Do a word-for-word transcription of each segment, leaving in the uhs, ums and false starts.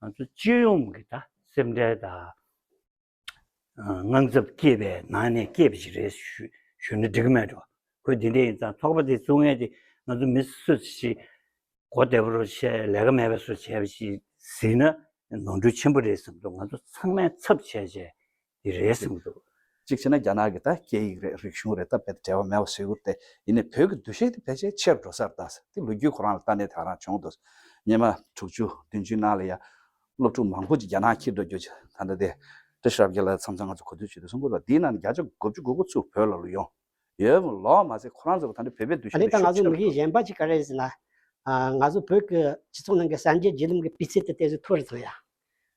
ང་ཚོ་སྤྱི་ཡོངས་ཀྱི་ད་སེམས་ཁྲལ་དང་། ཨ། དངངས་འཚབ་སྐྱེས་པའི་ནང་ནས་སྐྱེས་པ་ཞིག་རེད་ཞུ་ཞུ་ན་འགྲིག་གི་མེད་འགྲོ། ཁོས་འདི་འདྲ་ཡིན་ཙང་ཚོགས་པ་དེ་བཙུགས་མཁན་དེ་ང་ཚོ་མི་སུ་ཞིག་གོ་བདེ་པོ་རུ་བྱས། ལས་ཀ་མེད་པ་སུ་བྱས་པ་ཞིག་གཟིགས་ན་ནོར་འཁྲུལ་ཆེན་པོ་རེད་བསམ་འདུག། ང་ཚོ་ཚང་མས་ཚབ་བྱས་བྱས་དེ་རེད་བསམ་འདུག། གཅིག་བྱས་ན་རྒྱ་ནག་གི་ད་སྐད་ཡིག་རེད། རིག་གཞུང་རེད། ད་དཔེ་འབྲེལ་བ་མེད་པ་བཟོ་གི་རེད་དེ། ཡིན་ནའི་བོད་ཀྱི་འདུ་ཤེས་དེ་ཕལ་ཆེར་ཆེར་འགྲོ་ས་རེད། ད་དེ་ལོ་རྒྱུས་ཁོ་རང་ལ་ལྟ་ནས་དེ་ག་རང་བྱུང་འདུག། སྙེ་མ་དྲུག་ཅུ་བདུན་ཅུའི་ནང་ལ་ཡ་སློབ་ཕྲུག་མང་པོ་ཅིག་རྒྱ་ནག་འཁྱེར་འགྲོ་རྒྱུ་ཅིག། ད་ལྟ་དེ་བཀྲ་ཤིས་རབ་རྒྱས་ལགས་མཚམས་མཚམས་ང་ཚོ་གོ་ཐོས་བྱེད་དུས་གསུང་གི་འདུག། དེའི་ནང་ནས་བརྒྱ་ཆ་དགུ་བཅུ་གོ་དགུ་ཚུར་བོད་ལ་ལོ་ཡོང་ཡོད་ལོག་མ་ཟད། ཁོ་རང་ཚོ་ད་ལྟ་བོད་པའི་འདུ་ཨ་ཤེས་ནི་ད་ང་ཚོ་མི་རིགས་གཞན་པ་ཅིག་ག་རེ་ཟེར་ན། ཨ། ང་ཚོ་བོད་ཀྱི་སྤྱི་ཚོགས་ནང་གི་གསར་འགྱུར་བརྒྱུད་ལམ་གྱི་སྤུས་ཚད་དེ་ཏོག་ཙམ་མཐོ་རུ་བཏང་ཡ།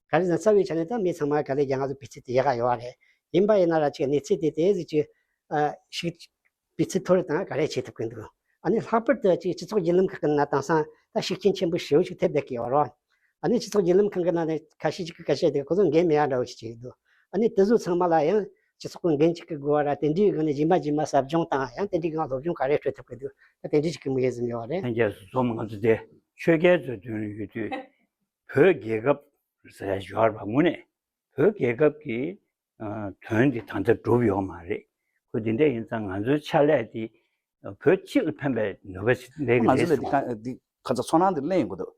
ག་རེ་ཟེར་ན་རྩ་བའི་ཆ་ནས་ད་མི་ཚང་མ་ག་ལེར་ཀྱང་ང་ཚོ་སྤུས་ཚད་དེ་ཡག་ག་ཡོད་རེད། ཡིན་པ་ཡིན་ན་ར་ཅིག་གནས་ཚུལ་དེ་དེ་ཟིག་ཅིག། ཨ། ཤུགས། སྤུས་ཚད་མཐོ་རུ་བཏང་ག་རེ་བྱེད་ཐུབ་ཀྱི་འདུག། ཨ་ནི་ལྷག་པར་དུ་ཅིག་སྤྱི་ཚོགས་བརྒྱུད་ལམ་ཁག་གི་ནང་དེང་སང་ད་ཤུགས་རྐྱེན་ཆེན་པོ་ཞེ་པོ་ཅིག་ཐེབས་བསྡད་ཀྱི་ཡོད་རེད། ཨ་ནི་སྤྱི་ཚོགས་བརྒྱུད་ལམ་ཁག་གི་ནང་ནས་ཁ་ཤས་ཅིག་གིས་སྐད་ཆ་དེ་ཁོ་ཚོ་འགན་མེད་ཡ་འདྲ་བོ་ཞིག་བྱེད་ཀྱི་འདུག། ཨ་ནི་དེ་ཚོ་ཚང་མ་ལ་ཡང་སྤྱི་ཚོགས་ཀྱི་འགན་ཅིག་གི་དགོས་པ་ར། དེ་འདྲའི་སྒང་ནས་རྗེས་མ་རྗེས་མ་ཟབ་སྦྱོང་དང་ཡང་དེ་འདྲའི་སྒང་སློབ་སྦྱོང་ག་རེ་སྤྲོད་ཐུབ་ཀྱི་འདུག། ད་དེ་འདྲ་ཅིག་གི་དམིགས་ཡུལ་ཟིན་ཡོད་རེད། ལྷན་རྒྱས་སུ་འཛོམས། ང་ཚོ་དེ་ཆོས་རྒྱལ་ཚོའི་དོན་ཡོད་དུས་བོད་རྒྱལ་ཁབ་ཟེར་ཡ་ཞུ་བ་རེད་པ། དངོས་གནས་བོད་རྒྱལ་ཁབ་ཀྱི་ཨ། དོན་འདི་ད་ལྟ་འགྲུབ་ཡོད་མ་རེད། ཁོ་འདི་འདྲ་ཡིན་ཙང་ང་ཚོའི་ཕྱག་ལས་འདི་བོད་སྤྱི་ལ་ཕན་པའི་ནུས་པ་ཞིག་སླེབས་ཀྱི་ང་ཚོ་རེད་ལ་འདི་གསུངས། ག་འདི་ཁ་ཚ་ཚོར་སྣང་འདི་གླེང་དགོས་འདུག།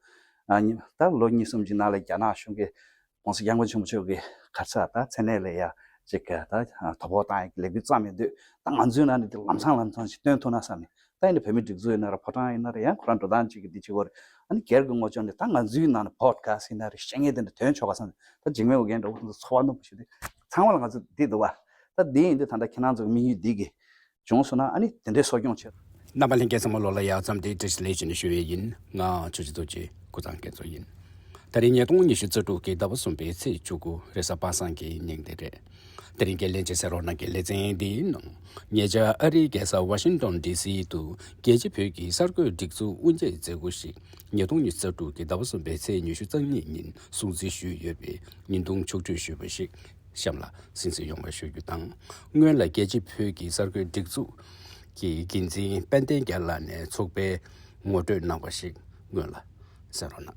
ཨ་ནི་ད་ལོ་གཉིས་གསུམ་གྱི་ནང་ལ་རྒྱ་ནག་གཞུང་གིས་༸གོང་ས་༸སྐྱབས་མགོན་ཆེན་པོ་མཆོག་གི་ག་རེ་ཟེར་ད་མཚན་གནས་ལ་ཡ་ཅིག་གི་ད་དོ་ཕོག་བཏང་ཡག་གི་ལས་འགུལ་བརྩམས་ཡོད་དུས། ད་ང་ཚོའི་ནང་ནས་འདི་ལམ་སང་ལམ་སང་ཞིག་སྟོན་ཐུབ་ན་བསམ་ནས། ད་ཡིན་ན་བོད་མིའི་སྒྲིག་འཛུགས་ཡིན་ན་ར། ཕོ་བྲང་ཡིན་ན་ར། ཡང་ཁོ་རང་འགྲོ་སྟངས་གཅིག་གི་འདི་བྱེད་དགོས་རེད། ཨ་ནི་སྒེར་གྱི་ངོས་ཕྱོགས་ནས་ད་ང་ཚོའི་ནང་ནས་པོ་ཌི་ཁ་སི་ཡིན་ན་ར། བཤད་མཁན་དེ་འདྲ་ཐོན་ཆོག་ག་བསམ་ནས། ད་འཇིགས་མེད་ཨོ་རྒྱན་འདྲ་བོ་དེ་ཚོ་ཚོར་བ་རྣོན་པོ་ཞིག་དེ། ཚང་མ་ལ་ང་ཚོ་འདི་འདུག་བ། ད་འདི་ཡིན་དུས་ད་ལྟ་ཁྱེད་རང་ཚོ་གི་དམིགས་ཡུལ་འདི་གི་བྱུང་སོང་ན། ཨ་ནི་དེ་འདྲའི་གསོ་སྐྱོང་བྱེད། རྣམ་པ་ལྷན་རྒྱས་ཚང་མ་ལོ་ལ་ཡག་བརྩམས་ཏེ་བཀྲ་ཤིས་བདེ་ལེགས་ཞུ་ནས་ཞུ་ཡས་ཡིན། ང་ཆོས་རྗེ་རྡོ་རྗེ་ཀུན་བཟང་རྒྱ་མཚོ་ཡིན། ད་རེས་ཉིས་སྟོང་ཉི་ཤུ་རྩ་དྲུག་གི་ཟླ་བ་གསུམ་པའི་ཚེས་བཅུ་དགུ་རེས་གཟའ་པ་སངས་ཀྱི་ཉིན་དེ་རེད། དེ་རིང་གི་ལྷན་རྒྱས་གསན་རོགས་གནང་གི་ལེ་ཚན་འདིའི་ནང་། ཉེ་ཆར་ཨ་རིའི་རྒྱལ་ས་ཝ་ཤིང་ཏོན་ཌི་སི་དུ་རྒྱལ་སྤྱིའི་བོད་ཀྱི་གསར་འགོད་སྒྲིག་འཛུགས་དབུ་འབྱེད་མཛད་སྒོ་ཞིག་ཉིས་སྟོང་ཉི་ཤུ་རྩ་དྲུག་གི་ཟླ་བ་གསུམ་པའི་ཚེས་ཉི་ཤུ་རྩ་གཉིས་ཉིན་སྲུང་བརྩི་ཞུས་ཡོད་པའི་བརྙན་ཐུང་ཕྱོགས་བསྒྲིགས་ཞུས་པ་ཞིག་གཤམ་ལ་གསན་གཟིགས་ཡོང་བ་ཞུ་རྒྱུ་དང་། སྔོན་ལ་རྒྱལ་སྤྱིའི་བོད་ཀྱི་གསར་འགོད་སྒྲིག་འཛུགས་ཀྱི་འགན་འཛིན་དཔལ་ལྡན་རྒྱལ་ལགས་ནས་ཚོགས་པའི་ངོ་སྤྲོད་གནང་བ་ཞིག་སྔོན་ལ་གསན་རོགས་གནང་།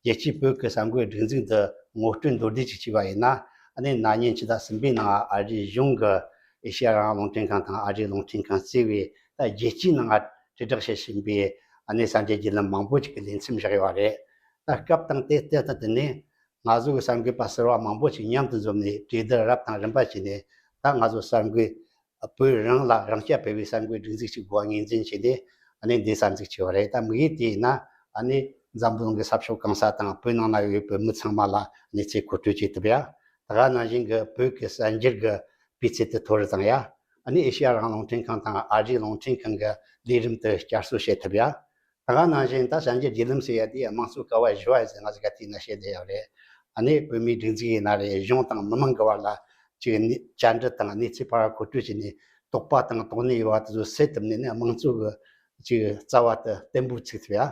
རྒྱལ་སྤྱིའི་བོད་ཀྱི་གསར་འགོད་སྒྲིག་འཛུགས་འདི་ངོ་སྤྲོད་མདོར་བསྡུས་ཅིག་བྱས་པ་ཡིན་ན། ཨ་ནི་ན་ནིང་ཕྱི་ཟླ་གསུམ་པའི་ནང་ཨ་རིའི་གཞུང་གིས་ཨེ་ཤེ་ཡ་རང་དབང་རླུང་འཕྲིན་ཁང་དང་ཨ་རིའི་རླུང་འཕྲིན་ཁང་གཙོས་པའི་ད་རྒྱལ་སྤྱིའི་ནང་དྲིལ་བསྒྲགས་བྱེད་བཞིན་པའི་ཨ་ནི་གསར་འགྱུར་བརྒྱུད་ལམ་མང་པོ་ཅིག་གི་ལེ་ཚན་བཞག་ཡོད་རེད། ད་སྐབས་དང་དེ་ལྟར་དུ་དེ་ནས་ང་ཚོ་གི་གསར་འགོད་པ་ཟུར་པ་མང་པོ་ཅིག་མཉམ་དུ་འཛོམས་ནས་གྲོས་བསྡུར་རབ་དང་རིམ་པ་བྱས་ནས། ད་ང་ཚོ་གསར་འགོད་བོད་རང་ལ་རང་རྐྱ་འཕེར་བའི་གསར་འགོད་སྒྲིག་འཛུགས་ཅིག་དགོས་པ་ངོས་འཛིན་བྱས་ཏེ། ཨ་ནི་འདི་གསར་འཛུགས་བྱས་པ་རེད། ད་དམིགས་ཡུལ་དེ་ཡིན་ན། ཨ་ནི་འཛམ་བུ་གླིང་གི་ས་ཕྱོགས་གང་ས་དང་བོད་ནང་ན་ཡོད་པའི་མི་ཚང་མ་ལ་གནས་ཚུལ་མཁོ་སྤྲོད་བྱེད་ཐུབ་ཡ། ད་ག་ནང་བཞིན་གྱི་བོད་ཀྱི་གསར་འགྱུར་གྱི་སྤུས་ཚད་དེ་མཐོ་རུ་བཏང་ཡ། ཨ་ནི་ཨེ་ཤེ་ཡ་རང་དབང་རླུང་འཕྲིན་ཁང་དང་ཨ་རིའི་རླུང་འཕྲིན་ཁང་གི་ལས་རིམ་དེ་བསྐྱར་གསོ་བྱེད་ཐུབ་ཡ། ད་ག་ནང་བཞིན་ད་གསར་འགྱུར་བརྒྱུད་ལམ་ཟེར་ཡ་དེ་དམངས་གཙོ་ཀ་བ་བཞི་པ་ཟེར་ང་ཚོ་ག་དུས་ན་བཤད་བསྡད་ཡོད་རེད། ཨ་ནི་བོད་མིའི་སྒྲིག་འཛུགས་ཡིན་ན་རེད། གཞུང་དང་མི་མང་གི་བར་ལ་ཅིག་ནི་བཅར་འདྲི་དང་གནས་ཚུལ་ཕར་མཁོ་སྤྲོད་བྱས་ནས། དོགས་པ་དང་དོགས་གནས་ཡོད་པ་དེ་ཚོ་སེལ་ཐུབ་ནས་ནི་དམངས་གཙོ་གི་ཅིག་རྩ་བ་དེ་བརྟན་པོ་ཚུགས་ཐུབ་ཡ།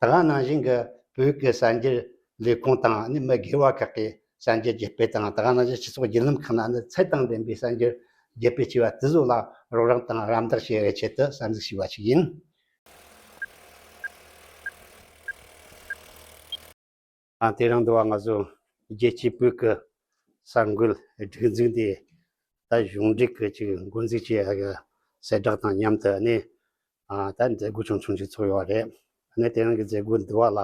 ད་ག་ནང་བཞིན་གྱི་བོད་ཀྱི་གསར་འགྱུར་ལས་ཁུངས་དང་ནི་མི་སྒེར་བ་ཁག་གིས་གསར་འགྱུར་རྒྱུད་སྤེལ་དང་། ད་ག་ནང་བཞིན་སྤྱི་ཚོགས་བརྒྱུད་ལམ་ཁག་ནང་ནི་ཚད་དང་ལྡན་པའི་གསར་འགྱུར་རྒྱུད་སྤེལ་བྱས་པ་དེ་ཚོ་ལ་རོགས་རམ་དང་རམ་འདེགས་བྱེད་པའི་ཆེད་དུ་གསར་འཛུགས་བྱས་པ་ཞིག་ཡིན། ཨ། དེ་རིང་འདི་བ་ང་ཚོ་རྒྱལ་སྤྱིའི་བོད་ཀྱི་གསར་འགོད་སྒྲིག་འཛུགས་འདི་ད་གཞུང་འབྲེལ་གྱི་ཅིག་འགོ་འཛུགས་བྱེད་ཡ་གི་གསལ་བསྒྲགས་དང་མཉམ་དུ་ནི། ཨ། ད་མཛད་སྒོ་ཆུང་ཆུང་ཅིག་ཚོགས་ཡོད་རེད། ཨ་ནི་དེ་རིང་གི་མཛད་སྒོ་འདི་བ་ལ།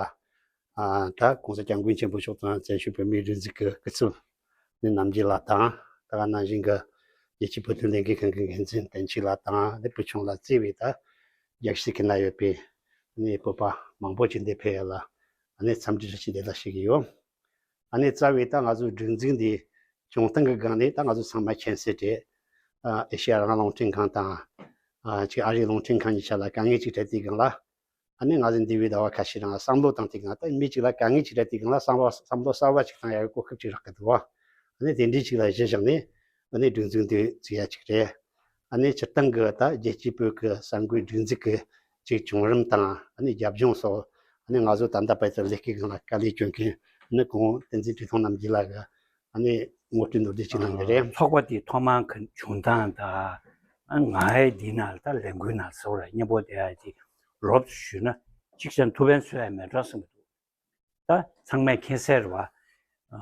ཨ། ད་༸གོང་ས་༸སྐྱབས་མགོན་ཆེན་པོ་མཆོག་དང་བཙན་བྱོལ་བོད་མིའི་སྒྲིག་འཛུགས་ཀྱི་སྐུ་ཚབ་ནི་རྣམ་རྒྱལ་ལགས་དང་། ད་ག་ནང་བཞིན་གྱི་རྒྱལ་སྤྱིའི་བོད་དོན་ལས་འགུལ་ཁང་གི་འགན་འཛིན་བསྟན་ཆོས་ལགས་དང་། ནི་བུ་ཆུང་ལགས་གཙོས་པའི་ད་རྒྱལ་སྤྱིའི་ཁྱོན་ལ་ཡོད་པའི་ནི་བོད་པ་མང་པོ་ཅིག་འདིར་ཕེབས་ཡ་ལ་ཨ་ནི་འཚམས་འདྲི་ཞུ་ཆེད་དེ་ལ་ཞུ་གི་ཡོད། ཨ་ནི་རྩ་བའི་ད་ང་ཚོའི་སྒྲིག་འཛུགས་འདི་བྱུང་སྟངས་ཀྱི་སྒང་ནས་ད་ང་ཚོ་ཚང་མ་མཁྱེན་གསལ་རེད། ཨ། ཨེ་ཤེ་ཡ་རང་དབང་རླུང་འཕྲིན་ཁང་དང་། ཨ། ཅིག་ཨ་རིའི་རླུང་འཕྲིན་ཁང་གཉིས་ཆ་ལ་དཀའ་ངལ་ཅིག་འཕྲད་དུས་སྒང་ལ། ཨ་ནི་ང་ཚོ་འདས་པའི་ཟླ་བ་ཁ་ཤས་རིང་བསམ་བློ་བཏང་དུས་སྒང་ལ། ད་མི་གཅིག་ལ་དཀའ་ངལ་ཅིག་འཕྲད་དུས་སྒང་ལ་བསམ་བློ་བསམ་བློ་གསར་བ་ཅིག་བཏང་ཡག་གི་གོ་སྐབས་ཅིག་རག་གི་འདུག་བ། ཨ་ནི་དེ་འདྲའི་ཅིག་ལ་གཞི་བཞག་ནས་ཨ་ནི་སྒྲིག་འཛུགས་འདི་བཙུགས་ཡ་ཅིག་རེད། ཨ་ནི་སྤྱིར་བཏང་གི་ད་རྒྱལ་སྤྱིའི་བོད་ཀྱི་གསར་འགོད་སྒྲིག་འཛུགས་ཀྱི་ཅིག་བྱུང་རིམ་དང་། ཨ་ནི་རྒྱབ་ལྗོངས་སོགས། ཨ་ནི་ང་ཚོ་ད་ལྟ་བར་དུ་ལས་ཀའི་སྒང་ལ་དཀའ་ལས་སྐྱོན་མཁན་ནི་གོང་བསྟན་འཛིན་བཀྲས་མཐོང་རྣམ་རྒྱལ་ལགས་ཀྱིས་ཨ་ནི་ངོ་སྤྲོད་མདོར་བསྡུས་ཅིག་གནང་གི་རེད། ཚོགས་པ་དེ་ཐོག་མར་ག་བྱུང་སྟངས་དང་། ཨ། ང་ཡི་འདི་ནང་ད་ལས་འགུལ་ནང་ཟེར་བ་ལ་སྙན་པོ་དེ་ཨ་ཅིག་རོབ་ཞུས་ན་ གཅིག་བྱས་ན་ཐུགས་ཕན་གསོས་ཡ་མེད་འགྲོ་བསམ་གྱི་འདུག་ད་ཚང་མས་མཁྱེན་གསལ་རེད་བ། ཨ་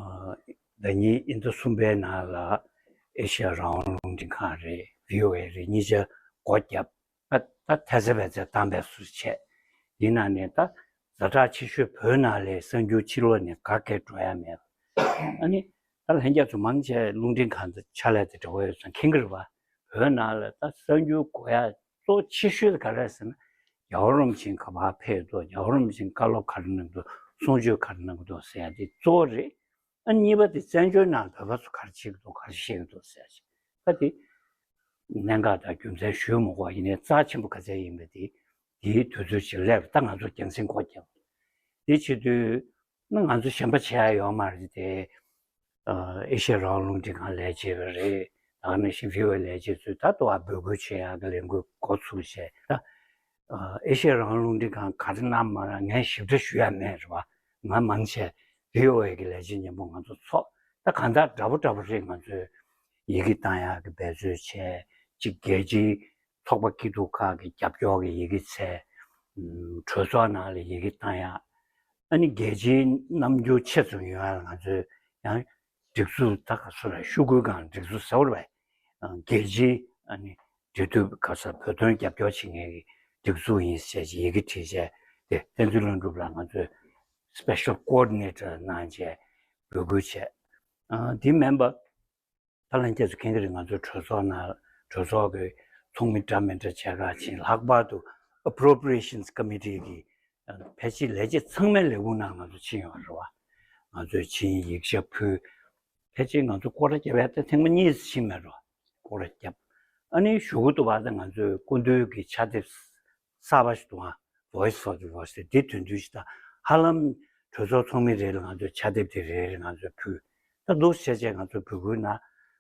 ཟླ་ཉིན་ཉིན་ཐོ་གསུམ་པའི་ནང་ལ་ཨེ་ཤ་ཡ་རང་དབང་རླུང་འཕྲིན་ཁང་རེད། བྷི་ཨོ་ཨེ་རེད། གཉིས་ཆ་སྒོ་བརྒྱབ། ད་ད་ཐལ་ཚེ་བལ་ཚེ་བཏང་བའི་བཟོ་བྱས། འདི་ནང་ནས་ད་ཛ་དྲག་ཆེ་ཤོས་བོད་ནང་ལ་གསར་འགྱུར་ཕྱི་ལོགས་ནས་ག་གེ་འགྲོ་ཡ་མེད། ཨ་ནི་ད་ལྷན་རྒྱས་ཚོ་མང་ཆེ་རླུང་འཕྲིན་ཁང་དུ་ཕྱག་ལས་དེ་འདྲ་བོ་ཡོད་ཙང་མཁྱེན་གྱི་རེད་བ། བོད་ནང་ལ་ད་གསར་འགྱུར་གོ་ཡ་གཙོ་ཆེ་ཤོས་དེ་ག་རེ་རེད་ཟེར་ན། རྒྱལ་བ་རིན་པོ་ཆེ་ག་པར་ཕེབས་འདུག་རྒྱལ་བ་རིན་པོ་ཆེས་བཀའ་སློབ་ག་རེ་གནང་འདུག་གསུང་ཆོས་ག་རེ་གནང་འདུག་ཟེར་ཡ་དེ་གཙོ་བོ་རེད། ཨ་གཉིས་པ་དེ་བཙན་བྱོལ་ནང་བོད་པ་ཚོ་ག་རེ་བྱེད་ཀྱི་འདུག་ག་རེ་བཤད་ཀྱི་འདུག་ཟེར་ཡ་ཞིག་ད་དེ་གནད་འགག་དང་རྒྱུ་མཚན་ཞུས་མ་དགོས། ཡིན་ནའི་རྩ་ཆེན་པོ་ག་ཚད་ཡིན་པ་དེ་དེའི་དུས་ཚོད་ཅིག་སླེབས། ད་ང་ཚོ་རྒྱང་སྲིང་སྒོ་བརྒྱབ། དེ་བྱེད་དུས་ན་ང་ཚོ་གཞན་པ་བྱེད་ཡ་ཡོད་མ་རེད་དེ། ཨ་ཨེ་ཤ་ཡ་རང་དབང་རླུང་འཕྲིན་ཁང་ལས་བྱེད་པ་རེད། ད་ག་ནང་བཞིན་བྷི་ཨོ་ཨེ་ལས་བྱེད་ཚོས་ད་ལྟ་བ་འབོད་སྐུལ་བྱེད་ཡག་གི་ལས་འགུལ་འགོ་ཚུགས་བྱས། ད་ཨ་ཨེ་ཤ་ཡ་རང་དབང་རླུང་འཕྲིན་ཁང་ག་རེ་གནང་མ་གནང་ངས་ཞིབ་ཕྲ་ཞུ་ཡ་མེད་རེད་བ། ང་མང་ཆེ་བྷི་ཨོ་ཨེ་གི་ལས་བྱེད་མཉམ་པོ་ང་ཚོ་ཚོགས། ད་གང་ལྟར་འདྲ་པོ་འདྲ་པོ་རེད། ང་ཚོས་ཡི་གེ་བཏང་ཡག་གི་འབད་རྩོལ་བྱས། གཅིག་རྒྱལ་སྤྱིའི་ཚོགས་པ་སྐྱིད་སྡུག་ཁག་གི་རྒྱབ་སྐྱོར་གྱི་ཡི་གེ་འཚོལ། ཨམ་གྲོས་ཚོགས་ནང་ལ་ཡི་གེ་བཏང་ཡག་ཨ་ནི་རྒྱལ་སྤྱིའི་རྣམ་འགྱུར་ཆེ་ཙམ་ཡོང་ཡ་ལ་ང་ཚོས་ཡང་སྒྲིག་འཛུགས་ད་ག་ཚོད་ར་ཤོག་གུའི་སྒང་སྒྲིག་འཛུགས་ཟེར་བ་རེད་བས། རྒྱལ་སྤྱིའི་ཨ་ནི་འབྲེལ་མཐུད་ག་ས་བོད་དོན་རྒྱབ་སྐྱོར་བྱེད་མཁན་གྱི་སྒྲིག་འཛུགས་ཡིན་ཟེར་ཅིག་ཡི་གེ་བྲིས་བྱས་དེ་བསྟན་འཛིན་ལྷུན་གྲུབ་ལ་ང་ཚོས་special coordinator གནང་བྱས་འབོད་སྐུལ་བྱས། ཨ་འདི་མིན་པ། ད་ལན་ཁྱེད་ཚོ་མཁྱེན་གྱི་རེད། ང་ཚོའི་གྲོས་ཚོགས་ནང་གྲོས་ཚོགས་ཀྱི་ཚོགས་མི་འདྲ་མི་འདྲ་བྱས་ཁག་ཕྱིན། ལྷག་པར་དུ་Appropriations Committee གི་ཕལ་ཆེར་ལས་བྱེད་ཚང་མའི་ལས་ཁུངས་ནང་ང་ཚོ་ཕྱིན་ཡོད་རེད་བ། ང་ཚོས་ཕྱིན། ཡིག་ཆ་ཕུལ། ཕལ་ཆེར་ང་ཚོ་སྐོར་ར་བརྒྱབ་ཡ་ད་ཐེངས་མ་གཉིས་ཕྱིན་མེད་རེད་བ། སྐོར་ར་བརྒྱབ། ཨ་ནི་གཞུག་གུ་དུ་བ་ད་ང་ཚོས་སྐུ་མདུན་གྱི་ཕྱག་དེབ་གསར་པ་ཞིག་འདུག་ཨ། Voice for the Voiceless འདི་དོན་བསྡུས་ཤིག་དང་། ཧ་ལམ་གྲོས་ཚོགས་ཚོགས་མི་རེ་ལ་ང་ཚོས་ཕྱག་དེབ་དེ་རེ་རེ་ང་ཚོས་ཕུལ། ད་འདུག་བྱས་བྱས་ང་ཚོས་འབོད་སྐུལ་གནང་།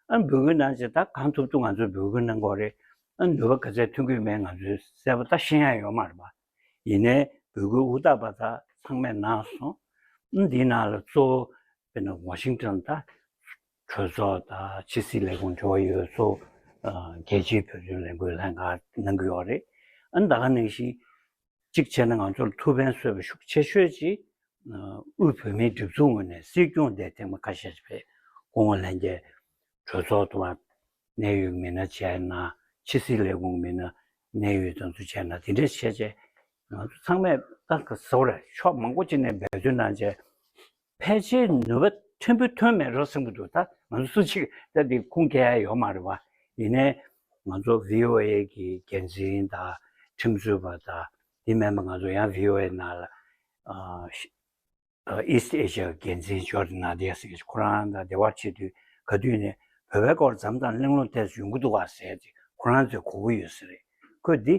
ཨ་འབོད་སྐུལ་གནང་བྱས་ད་གང་ཐུབ་ཐུབ་ང་ཚོས་འབོད་སྐུལ་གནང་དགོས་རེད། ཨ་ནུས་པ་ག་ཚད་ཐོན་གྱི་མེད་ང་ཚོས་གསལ་པོ་ད་ཤེས་ཡ་ཡོད་མ་རེད་པ། ཡིན་ནའི་འབོད་སྐུལ་ཧུར་ཐག་པ་ད་ཚང་མས་གནང་སོང་། ཨ་འདིའི་ནང་ལ་གཙོ་བོ་དཔེར་ན་ཝ་ཤིང་ཊོན་ད་གྲོས་ཚོགས་དང་ཕྱི་སྲིད་ལས་ཁུངས་འབྲེལ་བ་ཡོད་ཚོ། ཨ་རྒྱལ་སྤྱིའི་བོད་དོན་ལས་འགུལ་ལྷན་ཁང་གནང་གི་ཡོད་རེད། ཨ་ནི་ད་ག་ནང་བཞིན་གཅིག་བྱས་ན་ང་ཚོར་ཐུགས་ཕན་གསོས་པ་ཤུགས་ཆེ་ཤོས་ཅིག་ཨ་དབུས་བོད་མིའི་སྒྲིག་འཛུགས་ངོས་ནས་སྲིད་སྐྱོང་དེ་ཐེངས་མ་ཁ་ཤས་ཤིག་ཕེབས། སྐུ་ངོ་ལྷན་རྒྱས་གྲོས་ཚོགས་དུ་བ་གནད་ཡོད་མི་སྣ་བྱས་ན། ཕྱི་སྲིད་ལས་ཁུངས་མི་སྣ་གནད་ཡོད་དེ་ཚོ་བྱས་ན་དེ་འདྲས་བྱས་བྱས་ང་ཚོ་ཚང་མས་ད་ག་ཟེར་རེད། ཕྱོགས་མང་པོ་ཅིག་ནས་འབད་བརྩོན་གནང་བྱས། ཕལ་ཆེར་ནུས་པ་ཕྲན་བུ་ཐོན་མེད་འགྲོ་བསམ་གྱི་འདུག་ད་ང་ཚོ་སུ་གཅིག་ད་འདི་ཁུངས་སྐྱེལ་ཡ་ཡོད་མ་རེད་བ། ཡིན་ནའི་ང་ཚོ་བྷི་ཨོ་ཨེ་གི་འགན་འཛིན་དང་ཁྲིམས་རྩོད་པ་དང་དེ་མིན་པ་ང་ཚོ་ཡང་བྷི་ཨོ་ཨེ་ནང་ལ་ཨ་ཤ་ཨ་East Asia འགན་འཛིན་ཇོར་ཌན་ནཱ་དི་ཡ་ཟེར་མཁན་ཁོ་རང་དང་འབྲེལ་བ་བྱེད་དུས་ག་དུས་ནས་བོད་པའི་སྐོར་འཛམ་ཐང་གླེང་སློང་ཏོག་ཙམ་ཡོང་གི་འདུག་ག་ཟེར་ཏེ་ཁོ་རང་ཚོས་གོ་གི་ཡོད་ས་རེད། ཁོས་འདི་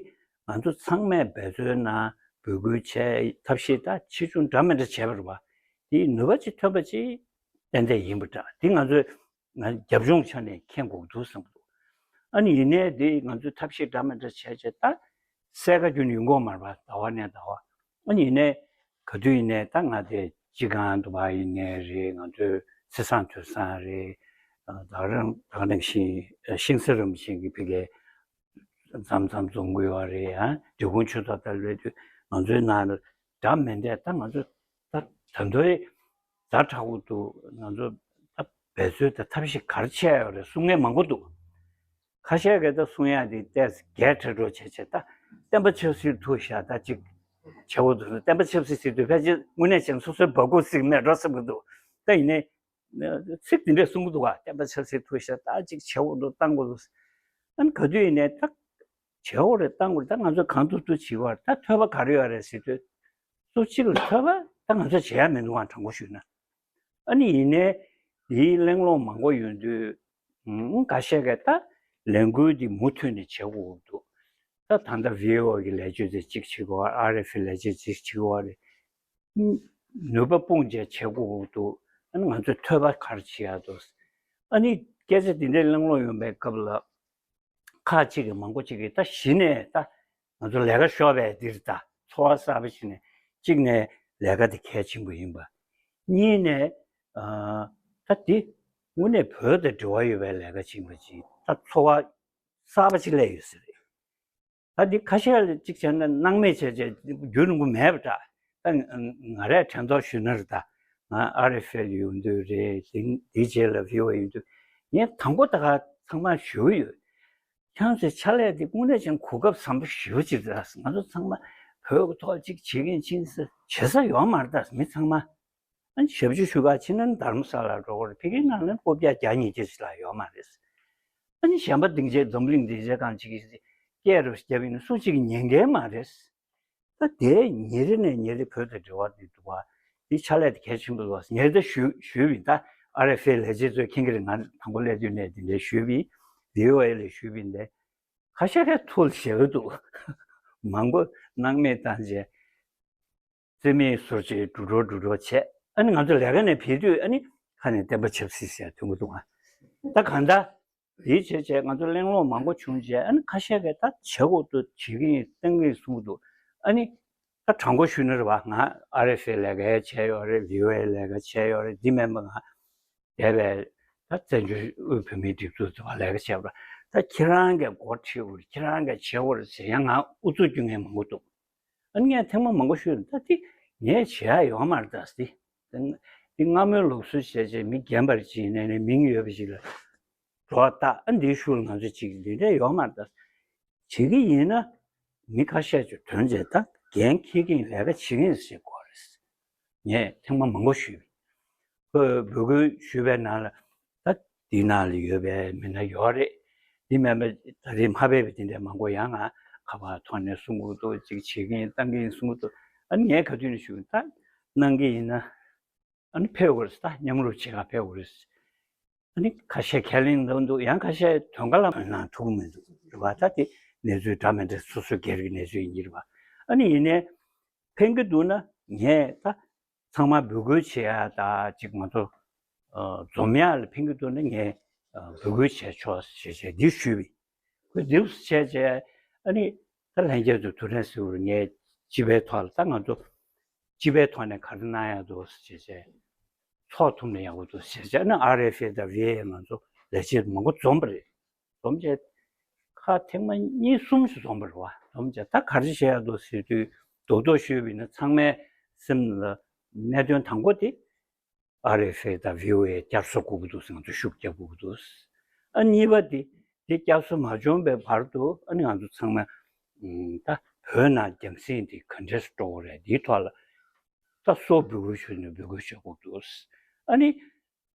ང་ཚོ་ཚང་མས་འབད་བརྩོན་གནང་། འབོད་སྐུལ་བྱས། ཐབས་ཤེས་ད་ཆེ་ཆུང་འདྲ་མི་འདྲ་བྱས་པ་རེད་བ། དེའི་ནུས་པ་ཅིག་ཐོན་པ་ཅིག་ཏན་ཏན་ཡིན་པ་འདྲ། དེ་ང་ཚོས་ང་རྒྱབ་ལྗོངས་ཆ་ནས་མཁྱེན་དགོས་འདུག་བསམ་གྱི་འདུག་ཨ་ནི་ཡིན་ནའི་དེ་ང་ཚོས་ཐབས་ཤེས་འདྲ་མི་འདྲ་བྱས་བྱས་ད་གསལ་ཁ་རྒྱུན་ཡོང་གི་ཡོད་མ་རེད་པ། ཟླ་བ་ནས་ཟླ་བ། ཨ་ནི་ཡིན་ནའི་ག་དུས་ཡིན་ནའི་ད་ང་དེ་སྤྱི་ཁང་དུ་བ་ཡིན་ནའི་རེད། ང་ཚོའི་ཚེས་བཟང་དུས་བཟང་རེད། ད་རང་ད་ག་ནང་བཞིན་ཤིང་བཟའ་རིན་པོ་ཆེ་གི་ཕ་གིའི་མཚམས་མཚམས་འཛོམས་ཀྱི་ཡོད་རེད། ཡང་འབྲི་གུང་ཆོས་ཚོགས་ལྟར་སླེབས་དུས་ང་ཚོའི་ནང་ལ་འདྲ་མི་འདྲ་ད་ང་ཚོ་ད་ད་དུང་ཛ་དྲག་པོ་འདུག་ང་ཚོ་ད་འབད་རྩོལ་དང་ཐབས་ཤེས་ག་རེ་བྱས་ཡོད་རེད་གསུང་མཁན་མང་པོ་འདུག་ཁ་ཤས་ཀྱིས་ད་གསུང་ཡག་དེ་ཏོག་ཙམ་རྒྱས་ཁྲ་འགྲོ་བྱས་བྱས་ད་བསྟན་པ་ཆབ་སྲིད་ཐུག་ཤག་ད་ཅིག་བྱེད་དགོས་འདུག་བསྟན་པ་ཆབ་སྲིད་ཟེར་དུས་ཕལ་ཆེར་དངོས་གནས་བྱས་ན་སོ་སོའི་འབག་སྐུ་ཟིག་མེད་འགྲོ་བསམ་གྱི་འདུག་ད་ཡིན་ནའི་ཚིག་དེ་འདྲས་གསུང་གི་འདུག་ག་བསྟན་པ་ཆབ་སྲིད་ཐུག་ཤག་ད་ཅིག་བྱེད་དགོས་འདུག་བཏང་དགོས་འདུག་ཨ་ནི་ག་དུས་ཡིན་ནའི་ད་བྱེད་དགོས་རེད། བཏང་དགོས་རེད། ད་ང་ཚོས་གང་ཐུབ་ཐུབ་བྱེད་དགོས་རེད། ད་ཐོས་པ་ག་རེ་ཡོད་རེད་ཟེར་དུས་སུ་གཅིག་ལ་ཐོས་པ་ད་ང་ཚོས་བྱེད་ཡ་མི་འདུག་ག་དྲང་པོ་ཞུས་ན། ཨ་ནི་ཡིན་ནའི་དེའི་གླེང་སློང་མང་པོ་ཡོང་དུས་ཨང་ཁ་ཤས་ཀྱིས་ད་ལས་འགུལ་འདི་མུ་མཐུད་ནས་བྱེད་དགོས་འདུག་ད་ད་ལྟ་བྷི་ཨོ་ཨེ་གི་ལས་བྱེད་དེ་གཅིག་བྱེད་དགོས། ཨར་ཨེཕ་ཨེ་ལས་བྱེད་གཅིག་བྱེད་དགོས་རེད། ནུས་པ་སྤུངས་བྱས་བྱེད་དགོས་འདུག་ཨ་ནི་ང་ཚོས་ཐོས་པ་ག་རེ་བྱེད་ཡ་འདུག་ཨ་ནི་སྐད་ཆ་འདི་འདྲའི་གླེང་སློང་ཡོང་པའི་སྐབས་ལ་ཁག་ཅིག་གིས་མང་པོ་ཅིག་གིས་ད་གཞི་ནས་ད་ང་ཚོ་ལས་ཀ་ཤོར་བའི་འདིར་ད་ཚོར་བ་གསར་པ་ཞིག་ནས་གཅིག་ནས་ལས་ཀ་དེ་གལ་ཆེན་པོ་ཡིན་པ། གཉིས་ནས་ཨ་ད་འདི་དངོས་གནས་བོད་དང་འབྲེལ་བ་ཡོད་པའི་ལས་ཀ་ཅིག་ཡིན་པ་ཅིག་ད་ཚོར་བ་གསར་པ་ཅིག་སླེབས་ཡོད་ས་རེད། ད་འདི་ཁ་ཤས་ལ་གཅིག་བྱས་ན་སྣང་མེད་བྱས་བྱས་རྒྱུ་ནོར་མེད་པ་འདྲ། ད་ང་རས་དྲན་ཐོག་ཞུས་ན་རེད། ད་ང་ཨར་ཨེཕ་ཨེལ་ཡོང་དུས་རེད། དེ་དེའི་རྗེས་ལ་བྷི་ཨོ་ཨེ་ཡོང་དུས་ངས་དང་པོ་ད་ག་ཚང་མ་ཞུ་གི་ཡོད། ཁྱེད་ཚོའི་ཕྱག་ལས་དེ་དངོས་གནས་ཀྱང་གོ་སྐབས་བཟང་པོ་ཞེ་པོ་ཅིག་རེད། ང་ཚོ་ཚང་མ་བོད་ཀྱི་ཐོག་ཅིག་བྱེད་མཁན་ཕྱིན་ས་བྱེད་ས་ཡོད་མ་རེད། ད་མི་ཚང་མ་ཨ་ནི་ཞབས་ཕྱི་ཞུ་ག་ཕྱིན་ན་དྷ་རམ་ས་ལར་འགྲོ་དགོས་རེད། ཕ་གིའི་ནང་ལ་སློབ་གྲྭ་བརྒྱ་ཉིས་བརྒྱ་ཞིག་ལ་ཡོད་མ་རེད། ཨ་ནི་གཞན་པ་སྡིངས་ཆའི་འཛམ་གླིང་སྡིངས་ཆའི་སྒང་ཅིག་གི་སྐད་རུ་བརྒྱབ་ཡིན་ན་སུ་གཅིག་གིས་ཉན་མཁན་མ་རེད། ད་དེ་ཉིན་རེ་ནས་ཉིན་རེ་བོད་དང་འབྲེལ་བ་དེ་འདུག་བ། དེ་ཕྱག་ལས་དེ་གལ་ཆེན་པོ་འདུག་བ། ཉེར་ད་ཞུ་ཞུས་པ་ཡིན། ད་ཨར་ཨེཕ་ཨེལ་ལས་བྱེད་ཚོས་མཁྱེན་གྱི་རེད། ང་དང་པོ་སླེབས་དུས་ནས་དེ་འདྲའི་ཞུས་པ་ཡིན། བྷི་ཨོ་ཨེ་ལ་ཞུས་པ་ཡིན། དེ་ཁ་ཤས་ཀྱིས་ཐུགས་ལ་བཞེས་ཀྱི་འདུག་མང་པོ་སྣང་མེད་བཏང་བྱས། རྩེད་མོའི་ཟུར་ཅིག་འགྲོ་འགྲོ་འགྲོ་འགྲོ་བྱས། ཨ་ནི་ང་ཚོ་ལས་ཀ་ནས་ཕེབས་དུས་ཨ་ནི་ཁ་ནས་བསྟན་པ་ཆབ་སྲིད་ཟེར་ཐོན་གྱི་འདུག་ཨ། ད་གང་ལྟར་ཡིད་ཆེས་བྱས་ང་ཚོ་གླེང་སློང་མང་པོ་བྱུང་རྗེས། ཨ་ནི་ཁ་ཤས་ཀྱིས་ད་བྱེད་དགོས་འདུག་བྱེད་ཀྱི་ཡིན་གཏན་འཁེལ་གསུང་གི་འདུག་ཨ་ནི་ད་དྲང་པོ་ཞུས་ན་རེད་བ། ང་ཨར་ཨེཕ་ཨེལ་ལས་ཀ་བྱས་ཡོད་རེད། བྷི་ཨོ་ཨེ་ལས་ཀ་བྱས་ཡོད་རེད། འདི་མིན་པ་ང་འདས་པའི་ད་བཙན་བྱོལ་དབུས་བོད་མིའི་སྒྲིག་འཛུགས་ལ་ལས་ཀ་བྱས་པ། ད་ཁྱེད་རང་གིས་འགོ་ཁྲིད་དགོས་རེད། ཁྱེད་རང་གིས་བྱེད་དགོས་རེད་ཟེར་ཡང་ང་ཨུ་ཚུགས་རྒྱུ་ངས་མང་པོ་འདུག་ཨ་ནི་ངས་ཐེངས་མ་མང་པོ་ཞུས། ད་དེ་ངས་བྱེད་ཡ་ཡོད་མ་རེད། ད་དེ་དེ་སྔ་མོའི་ལུགས་སྲོལ་བྱས་བྱས་མི་རྒན་པ་ཅིག་ཡིན་ནའི་མིང་ཡོད་པ་ཅིག་ལ་སྒྲོ་བཏགས། ཨ་འདིའི་ཤུལ་ང་ཚོ་ཅིག་འདི་འདྲ་ཡོད་མ་རེད། ད་བྱེད་ཀྱི་ཡིན་ན་མི་ཁ་ཤས་ཀྱིས་དོན་བྱས། ད་འགན་འཁྱེར་གྱི་ཡིན། ལས་ཀ་བྱེད་ཀྱི་ཡིན་ཟེར་དགོས་རེད། ངས་ཐེངས་མ་མང་པོ་ཞུས། ཁོས་འབོད་སྐུལ་ཞུས་པའི་ནང་ལ་ད་འདི་ནང་ལ་ཡོད་པའི་མི་སྣ་ཡོད་རེད། འདི་མིན་པ་ད་རེས་མ་ཕེབས་པའི་དེ་འདྲའི་མང་པོ་ཡང་ང་ཁ་པར་ཐོག་ནས་གསུང་གི་འདུག་ཅིག་བྱེད་ཀྱི་ཡིན་བཏང་གི་ཡིན་གསུང་གི་འདུག་ཨ་ནི་ངས་ག་དུས་ནས་ཞུ། ད་གནང་གི་ཡིན་ན་ཨ་ནི་ཕེབས་དགོས་རེད། ད་མཉམ་རུབ་བྱེད་ག་ཕེབས་དགོས་རེད། ཨ་ནི་ཁ་ཤས་ཁས་ལེན་གནང་འདུག་ཡང་ཁ་ཤས་དོན་ཁ་ལ་གནང་ཐུབ་ཀྱི་མི་འདུག་རེད་བ། ད་དེ་གནས་ཚུལ་འདྲ་མི་འདྲ་སོ་སོ་སྒེར་གྱི་གནས་ཚུལ་ཡིན་གྱི་རེད་བ། ཨ་ནི་ཡིན་ནའི་ཕན་གྱི་འདུག་ན་ངས་ད་ཚང་མ་འབོད་སྐུལ་བྱེད་ཡ་ད་ཅིག་ང་ཚོ་ཨ་འཛོམས་ཡ་ལ་ཕན་གྱི་འདུག་ན་ངས་ཨ་འབོད་སྐུལ་བྱས་ཆོག་ཞེས་བྱས་འདི་ཞུས་པ་ཡིན། ཁོས་འདི་བྱས་བྱས་ཨ་ནི་ད་ལྷན་རྒྱས་ཚོས་ཐུགས་ཕན་གསོས་པར་ངས་སྤྱི་པའི་ཐོག་ལ་ད་ང་ཚོ་སྤྱི་པའི་ཐོག་ནས་ག་རེ་གནང་ཡག་འདུག་ཟེར་བྱས་བྱས། ཚོགས་ཐུབ་ན་ཡག་པོ་འདུག་ཟེར་བྱས་ཨ་ནི་ཨར་ཨེཕ་ཨེལ་དང་བྷི་ཨོ་ཨེ་ང་ཚོ་ལས་བྱེད་མང་པོ་འཛོམས་པ་རེད། འཛོམས་བྱས་ཁ་ཐེངས་མ་གཉིས་གསུམ་ཞིག་འཛོམས་པ་རེད་བ། འཛོམས་བྱས་ད་ག་རེ་བྱེད་ཡག་འདུག་ཟེར་དུས་རྡོག་རྡོག་ཞུས་པ་ཡིན་ན་ཚང་མའི་སེམས་ལ་གནད་དོན་དང་པོ་དེ་ཨར་ཨེཕ་ཨེལ་དང་བྷི་ཨོ་ཨེ་བསྐྱར་གསོ་དགོས་ཀྱི་འདུག་ཟེར། ང་ཚོ་ཤུགས་རྒྱག་དགོས་ཀྱི་འདུག་ཨ་གཉིས་པ་དེ་དེ་བསྐྱར་གསོ་མ་བྱུང་བའི་བར་དུ་ཨ་ནི་ང་ཚོ་ཚང་མ་ཨམ་ད་བོད་ནང་རྒྱང་སྲིང་དེ་ག་འདྲས་སུ་འགྲོ་དགོས་རེད། དེའི་ཐོག་ལ་ད་སོ་འབོད་སྐུལ་ཞུས་ནས་འབོད་སྐུལ་བྱེད་དགོས་ཀྱི་འདུག་ཨ་ནི་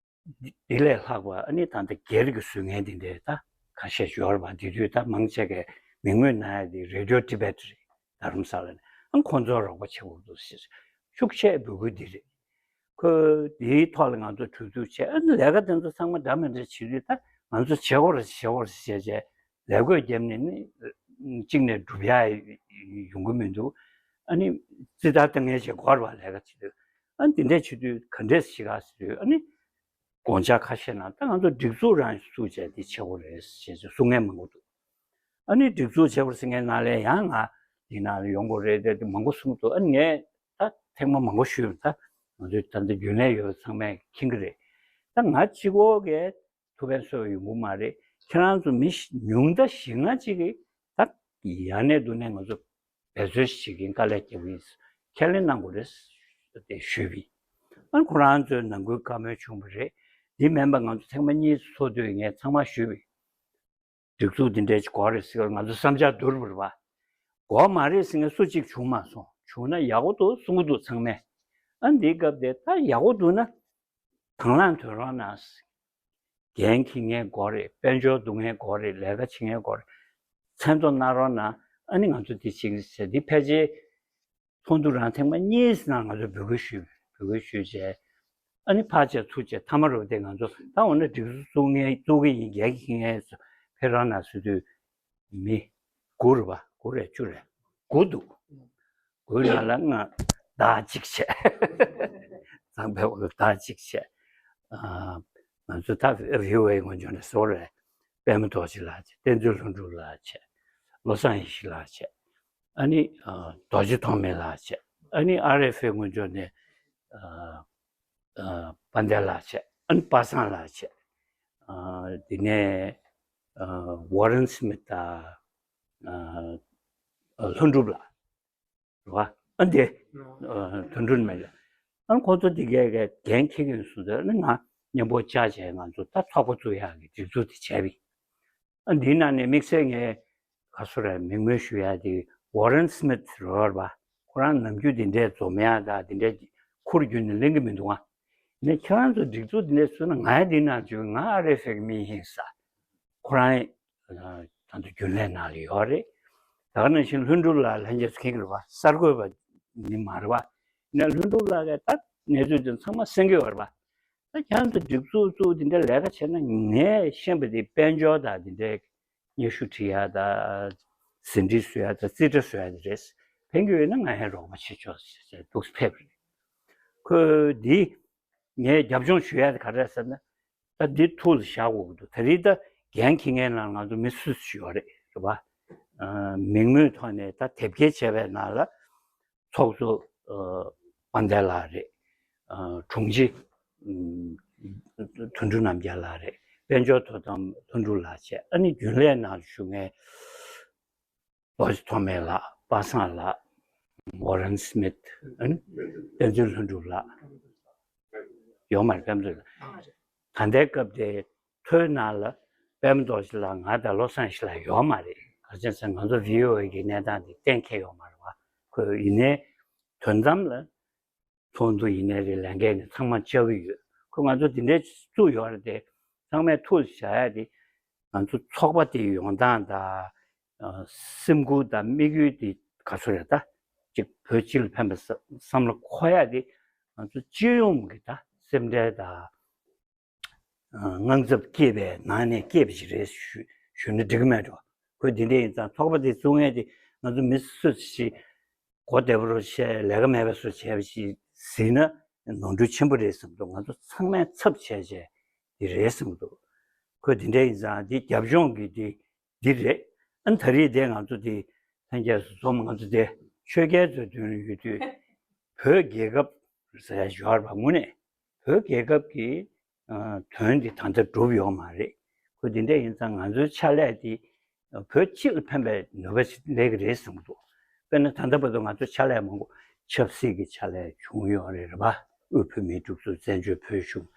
དེ་ལས་ལྷག་པ་ཨ་ནི་ད་ལྟ་སྒེར་གྱི་བཟོ་མཁན་དེ་འདྲས་ད་ཁ་ཤས་ཡོད་རེད་པ། དེ་དུས་ད་མང་ཆེ་གས་མི་ངོས་ནང་ཡ་དེ་རེ་ཌི་ཡོ་ཊི་བེཊ་རེད། རྡ་རམ་ས་ལ་ནས་ཨ་ཁོང་ཚོར་རོགས་པ་བྱེད་དགོས་འདུག་ཟེར་ཤུགས་ཆེ་འབོད་སྐུལ་འདི་རེད། ཁོས་དེའི་ཐོག་ལ་ང་ཚོ་གྲོས་བསྡུར་བྱས། ཨ་ནི་ལས་ཀ་དེ་ཚོ་ཚང་མ་འདྲ་མི་འདྲ་བྱེད་དུས་ད་ང་ཚོ་བྱེད་དགོས་རེད་བྱེད་དགོས་རེད་བྱས་བྱས་ལས་བགོས་བརྒྱབ་ནས་ནི་གཅིག་ནས་སྒྲུབ་ཡ་ཡོང་གི་མི་འདུག་ཨ་ནི་རྩིས་ལྟར་ལྟ་མཁན་ཞིག་དགོས་རེད་པ། ལས་ཀ་བྱེད་དུས་ཨ་ནི་དེ་འདྲས་བྱེད་དུས་ག་འདྲས་བྱེད་ག་ཟེར་དུས་ཨ་ནི་དགོངས་འཆར་ཁ་ཤས་ནང་ད་ང་ཚོ་སྒྲིག་འཛུགས་རང་བཙུགས་བྱས་འདི་བྱེད་དགོས་རེད་ཞེས་གསུང་མཁན་མང་པོ་འདུག་ཨ་ནི་སྒྲིག་འཛུགས་བྱེད་དགོས་ཟེར་མཁན་ནང་ལ་ཡང་ང་འདི་ནང་ལ་ཡོང་དགོས་རེད་དེ་མང་པོ་གསུངས་འདུག་ཨ་ནི་ངས་ད་ཐེངས་མ་མང་པོ་ཞུས་པ། ད་ང་ཚོས་ད་ལྟ་རྒྱུན་ལས་ཡོད་པ་ཚང་མས་མཁྱེན་གྱི་རེད། ད་ང་གཅིག་པོ་གས་ཐུགས་ཕན་གསོས་ཡོང་གི་མ་རེད། ཁྱེད་རང་ཚོ་མི་ཉུང་མཐའ་བཞི་ལྔ་གཅིག་གིས་ད་ཡར་ནས་མདུན་ནས་ང་ཚོ་འབད་རྩོལ་ཞིག་གིས་དཀའ་ལས་རྒྱབ་ཀྱི་ཡིན། ཁས་ལེན་གནང་དགོས་རེད་དེ་ཞུས་པ་ཡིན། ཨ་ཁོ་རང་ཚོའི་ནང་ཁུལ་བཀའ་མོལ་བྱུང་བ་རེད། འདི་མིན་པ་ང་ཚོ་ཐེངས་མ་གཉིས་ཚོགས་དུས་ངས་ཚང་མ་ཞུས་པ་ཡིན། སྒྲིག་འཛུགས་འདི་འདྲས་ཅིག་དགོས་རེད་ཟེར་ང་ཚོ་བསམ་འཆར་བསྡུར་བ་རེད་པ། དགོས་མ་རེད་ཟེར་མཁན་སུ་གཅིག་བྱུང་མ་སོང་། བྱུང་ན་ཡག་པོ་འདུག་གསུང་གི་འདུག་ཚང་མས། ཨ་འདིའི་སྐབས་དེ་ད་ཡག་པོ་འདུག་ན་དང་བླངས་དོན་རོགས་གནང་། འགན་འཁྱེར་མཁན་དགོས་རེད། དཔལ་འབྱོར་བསྡུ་མཁན་དགོས་རེད། ལས་ཀ་བྱེད་མཁན་དགོས་རེད། མཚན་ཐོ་གནང་རོགས་གནང་། ཨ་ནི་ང་ཚོ་འདི་བྱེད་ཀྱི་ཟེར། འདི་ཕལ་ཆེར་ཚོགས་འདུ་རང་ཐེངས་མ་གཉིས་ནང་ང་ཚོས་འབོད་སྐུལ་ཞུས། འབོད་སྐུལ་ཞུས་བྱས་ཨ་ནི་ཕར་བྱས་ཚུར་བྱས་མཐའ་མ་རུ་དེ་ང་ཚོ་ད་འོ་ན་སྒྲིག་འཛུགས་བཙུགས་མཁན་བཙུགས་ཀྱི་ཡིན། འགན་འཁྱེར་མཁན་ཕེབས་རོགས་གནང་ཟེར་དུས་མི་དགུ་རེད་པ། དགུ་རེད་བཅུ་རེད། དགུ་འདུག་དགུའི་ནང་ལ་ང་བདག་གཅིག་བྱས། གཙང་པའི་འོག་ལ་བདག་གཅིག་བྱས། ཨ་ང་ཚོ་ད་བྷི་ཨོ་ཨེ་སྔོན་འཇོག་ནས་བཟོ་རེད། པད་མ་རྡོ་རྗེ་ལགས་བྱས། བསྟན་འཛིན་ལྷུན་གྲུབ་ལགས་བྱས། བློ་བཟང་ཡེ་ཤེས་ལགས་བྱས། ཨ་ནི་ཨ་རྡོ་རྗེ་ཐོགས་མེད་ལགས་བྱས། ཨ་ནི་ཨར་ཨེཕ་ཨེ་སྔོན་འཇོག་ནས་ཨ་ཨ་དཔལ་ལྡན་ལགས་བྱས། ཨ་ནི་པ་སངས་ལགས་བྱས། ཨ་དེ་ནས་ཨ་ཝོ་རན་སི་མིད་དང་ཨ་ ལྷུན་གྲུབ་ལགས་རེད་བ། ཨ་འདི་དོན་གྲུབ་མེད་ལ། ཨ་ཁོ་ཚོ་དེ་གས་གས་འགན་འཁྱེར་གྱི་ཡོད་སོང་ཙང་ཨ་ང་མཉམ་པོ་བཅར་བྱས་ང་ཚོ་ད་ཚོགས་པ་བཙུགས་ཡག་གི་སྒྲིག་འཛུགས་དེ་བྱས་པ་ཡིན། ཨ་འདིའི་ནང་ནས་དམིགས་བསལ་ངས་ག་སོ་ར་མིང་མོལ་ཞུ་ཡག་དེ་ཝོ་རན་སྨིད་རེད་བ། ཁོ་རང་ནམ་རྒྱུན་དེ་འདྲས་འཛོམས་ཡག་དང་དེ་འདྲས་ཁུར་རྒྱུན་ནས་ལེན་གྱི་མི་འདུག་ཨ། ནས་ཁྱེད་རང་ཚོ་སྒྲིག་འཛུགས་དེ་འདྲས་བཟོས་ན་ང་ཡང་འདི་ནང་འཇུག་ང་ཨ་རེ་ཧྥེ་གི་མི་ཡིན་ས། ཁོ་རང་ད་ལྟ་རྒྱུན་ལས་ནང་ལ་ཡོད་རེད། ད་ག་ནང་བཞིན་ལྷུན་གྲུབ་ལགས་ལྷན་རྒྱས་སུ་མཁྱེན་གྱི་རེད་བ། གསར་འགོད་པ་ནི་མ་རེད་བ། ཡིན་ན་ལྷུན་གྲུབ་ལགས་ཀྱིས་ད་གནས་ཚུལ་དེ་ཚང་མ་གསན་གྱི་ཡོད་རེད་བ། ད་ཁྱེད་རང་ཚོ་སྒྲིག་འཛུགས་བཙུགས་དེ་འདྲ་ལས་ཀ་བྱས་ན་ངས་ཤེས་པ་དེ་དཔལ་འབྱོར་དང་དེ་འདྲའི་སྙན་ཞུ་བྲིས་ཡག་དང་། ཟིན་བྲིས་བཟོ་ཡག་དང་རྩིས་ཁྲ་བཟོ་ཡག་དེ་རེད། ཕན་གྱི་ཡོད་ན་ང་ཡང་རོགས་པ་བྱེད་ཆོག་ཟེར་འདུག་ཕེབས་རེད། ཁོས་འདི་ངས་རྒྱབ་ལྗོངས་ཞུ་ཡག་དེ་ག་རེ་རེད་ཟེར་ན། ད་འདི་ཐུགས་ལ་བཞག་དགོས་ཀྱི་འདུག་ད་རེས་ད་འགན་འཁྱེར་མཁན་ནང་ང་ཚོ་མི་སུ་སུ་ཡོད་རེད་རེད་བ། ཨ་མིང་མོས་ཐོག་ནས་ད་དེབ་སྐྱེལ་བྱས་པའི་ནང་ལ་ཚོགས་གཙོ་ཨ་དཔལ་ལྡན་ལགས་རེད། ཨ་དྲུང་ཆེ་ཨ་དོན་གྲུབ་རྣམ་རྒྱལ་ལགས་རེད། དཔལ་འབྱོར་དོ་དམ་ལྷུན་གྲུབ་ལགས་བྱས། ཨ་ནི་རྒྱུན་ལས་ནང་ཞུགས་མཁན་རྡོ་རྗེ་ཐོགས་མེད་ལགས། པ་སངས་ལགས། ཝོ་རན་སྨིད། ཨ་ནི་བསྟན་འཛིན་ལྷུན་གྲུབ་ལགས། ཡོད་མ་རེད། པད་མ་རྡོ་རྗེ་ལགས། ད་ལྟའི་སྐབས་དེ་ཐོའི་ནང་ལ་པད་མ་རྡོ་རྗེ་ལགས་ང་དང་བློ་བཟང་ཡེ་ཤེས་ལགས་ཡོད་མ་རེད། ག་རེ་བྱས་ཟེར་ང་ཚོ་བྷི་ཨོ་ཨེ་གི་གནས་སྟངས་དེ་གཏན་འཁེལ་ཡོད་མ་རེད་བ། ཁོས་ཡིན་ནའི་དོན་དམ་ལ་ཚོགས་འདུ་ཡིན་ནའི་རེད། ལས་འགན་ནི་ཚང་མ་བཅའ་གི་ཡོད། ཁོས་ང་ཚོ་དེ་འདྲའི་བཙུགས་ཡོད་རེད་དེ། ཚང་མས་ཐུགས་ལ་བཞག་ཡག་དེ། ང་ཚོ་ཚོགས་པ་དེའི་ཡོང་སྟངས་དང་། ཨ་སེམས་ཁུར་དང་དམིགས་ཡུལ་དེ་ག་ཚོད་རེད། ད་ཅིག་བོད་སྤྱི་ལ་ཕན་པའི་བསམ་བསམ་བློ་འཁོར་ཡག་དེ་ང་ཚོ་སྤྱི་ཡོངས་ཀྱི་ད་སེམས་ཁྲལ་དང་། ཨ་དངངས་འཚབ་སྐྱེས་པའི་ནང་ནས་སྐྱེས་པ་ཞིག་རེད་ཞུ་ཞུས་ན་འགྲིག་གི་མེད་འགྲོ། ཁོས་འདི་འདྲ་ཡིན་ཙང་ཚོགས་པ་དེ་བཙུགས་མཁན་དེ་ང་ཚོ་མི་སུ་ཞིག་གོ་བདེ་པོ་རུ་བྱས། ལས་ཀ་མེད་པ་བཟོ་བྱས་པ་ཞིག་ཟིན་ན་ནོར་འཁྲུལ་ཆེན་པོ་རེད་བསམ་འདུག་ང་ཚོ་ཚང་མས་ཚབ་བྱས་བྱས་འདི་རེད་བསམ་འདུག་ཁོས་འདི་འདྲ་ཡིན་ཙང་འདི་རྒྱབ་ལྗོངས་ཀྱི་འདི་འདི་རེད། ཨ་ནི་ད་རེས་དེ་ང་ཚོ་དེ་ལྷན་རྒྱས་སུ་འཛོམས། ང་ཚོ་དེ་ཆོས་རྒྱལ་ཚོའི་དོན་ཡོད་དུས་བོད་རྒྱལ་ཁབ་ཟེར་ཡ་ཡོད་རེད་པ། དངོས་གནས་བོད་རྒྱལ་ཁབ་ཀྱི་ཨ་དོན་དེ་ད་ལྟ་འགྲུབ་ཡོད་མ་རེད། ཁོ་དེ་འདྲ་ཡིན་ཙང་ང་ཚོའི་ཕྱག་ལས་དེ་བོད་སྤྱི་ལ་ཕན་པའི་ནུས་པ་ཞིག་སླེབས་ཀྱི་རེད་བསམ་གྱི་འདུག་དཔེར་ན་ད་ལྟ་བར་དུ་ང་ཚོ་ཕྱག་ལས་མང་པོ་ཆབ་སྲིད་ཀྱི་ཕྱག་ལས་བྱུང་ཡོད་རེད་རེད་པ། དབུས་བོད་མིའི་སྒྲིག་འཛུགས། བཙན་བྱོལ་བོད་གཞུང་།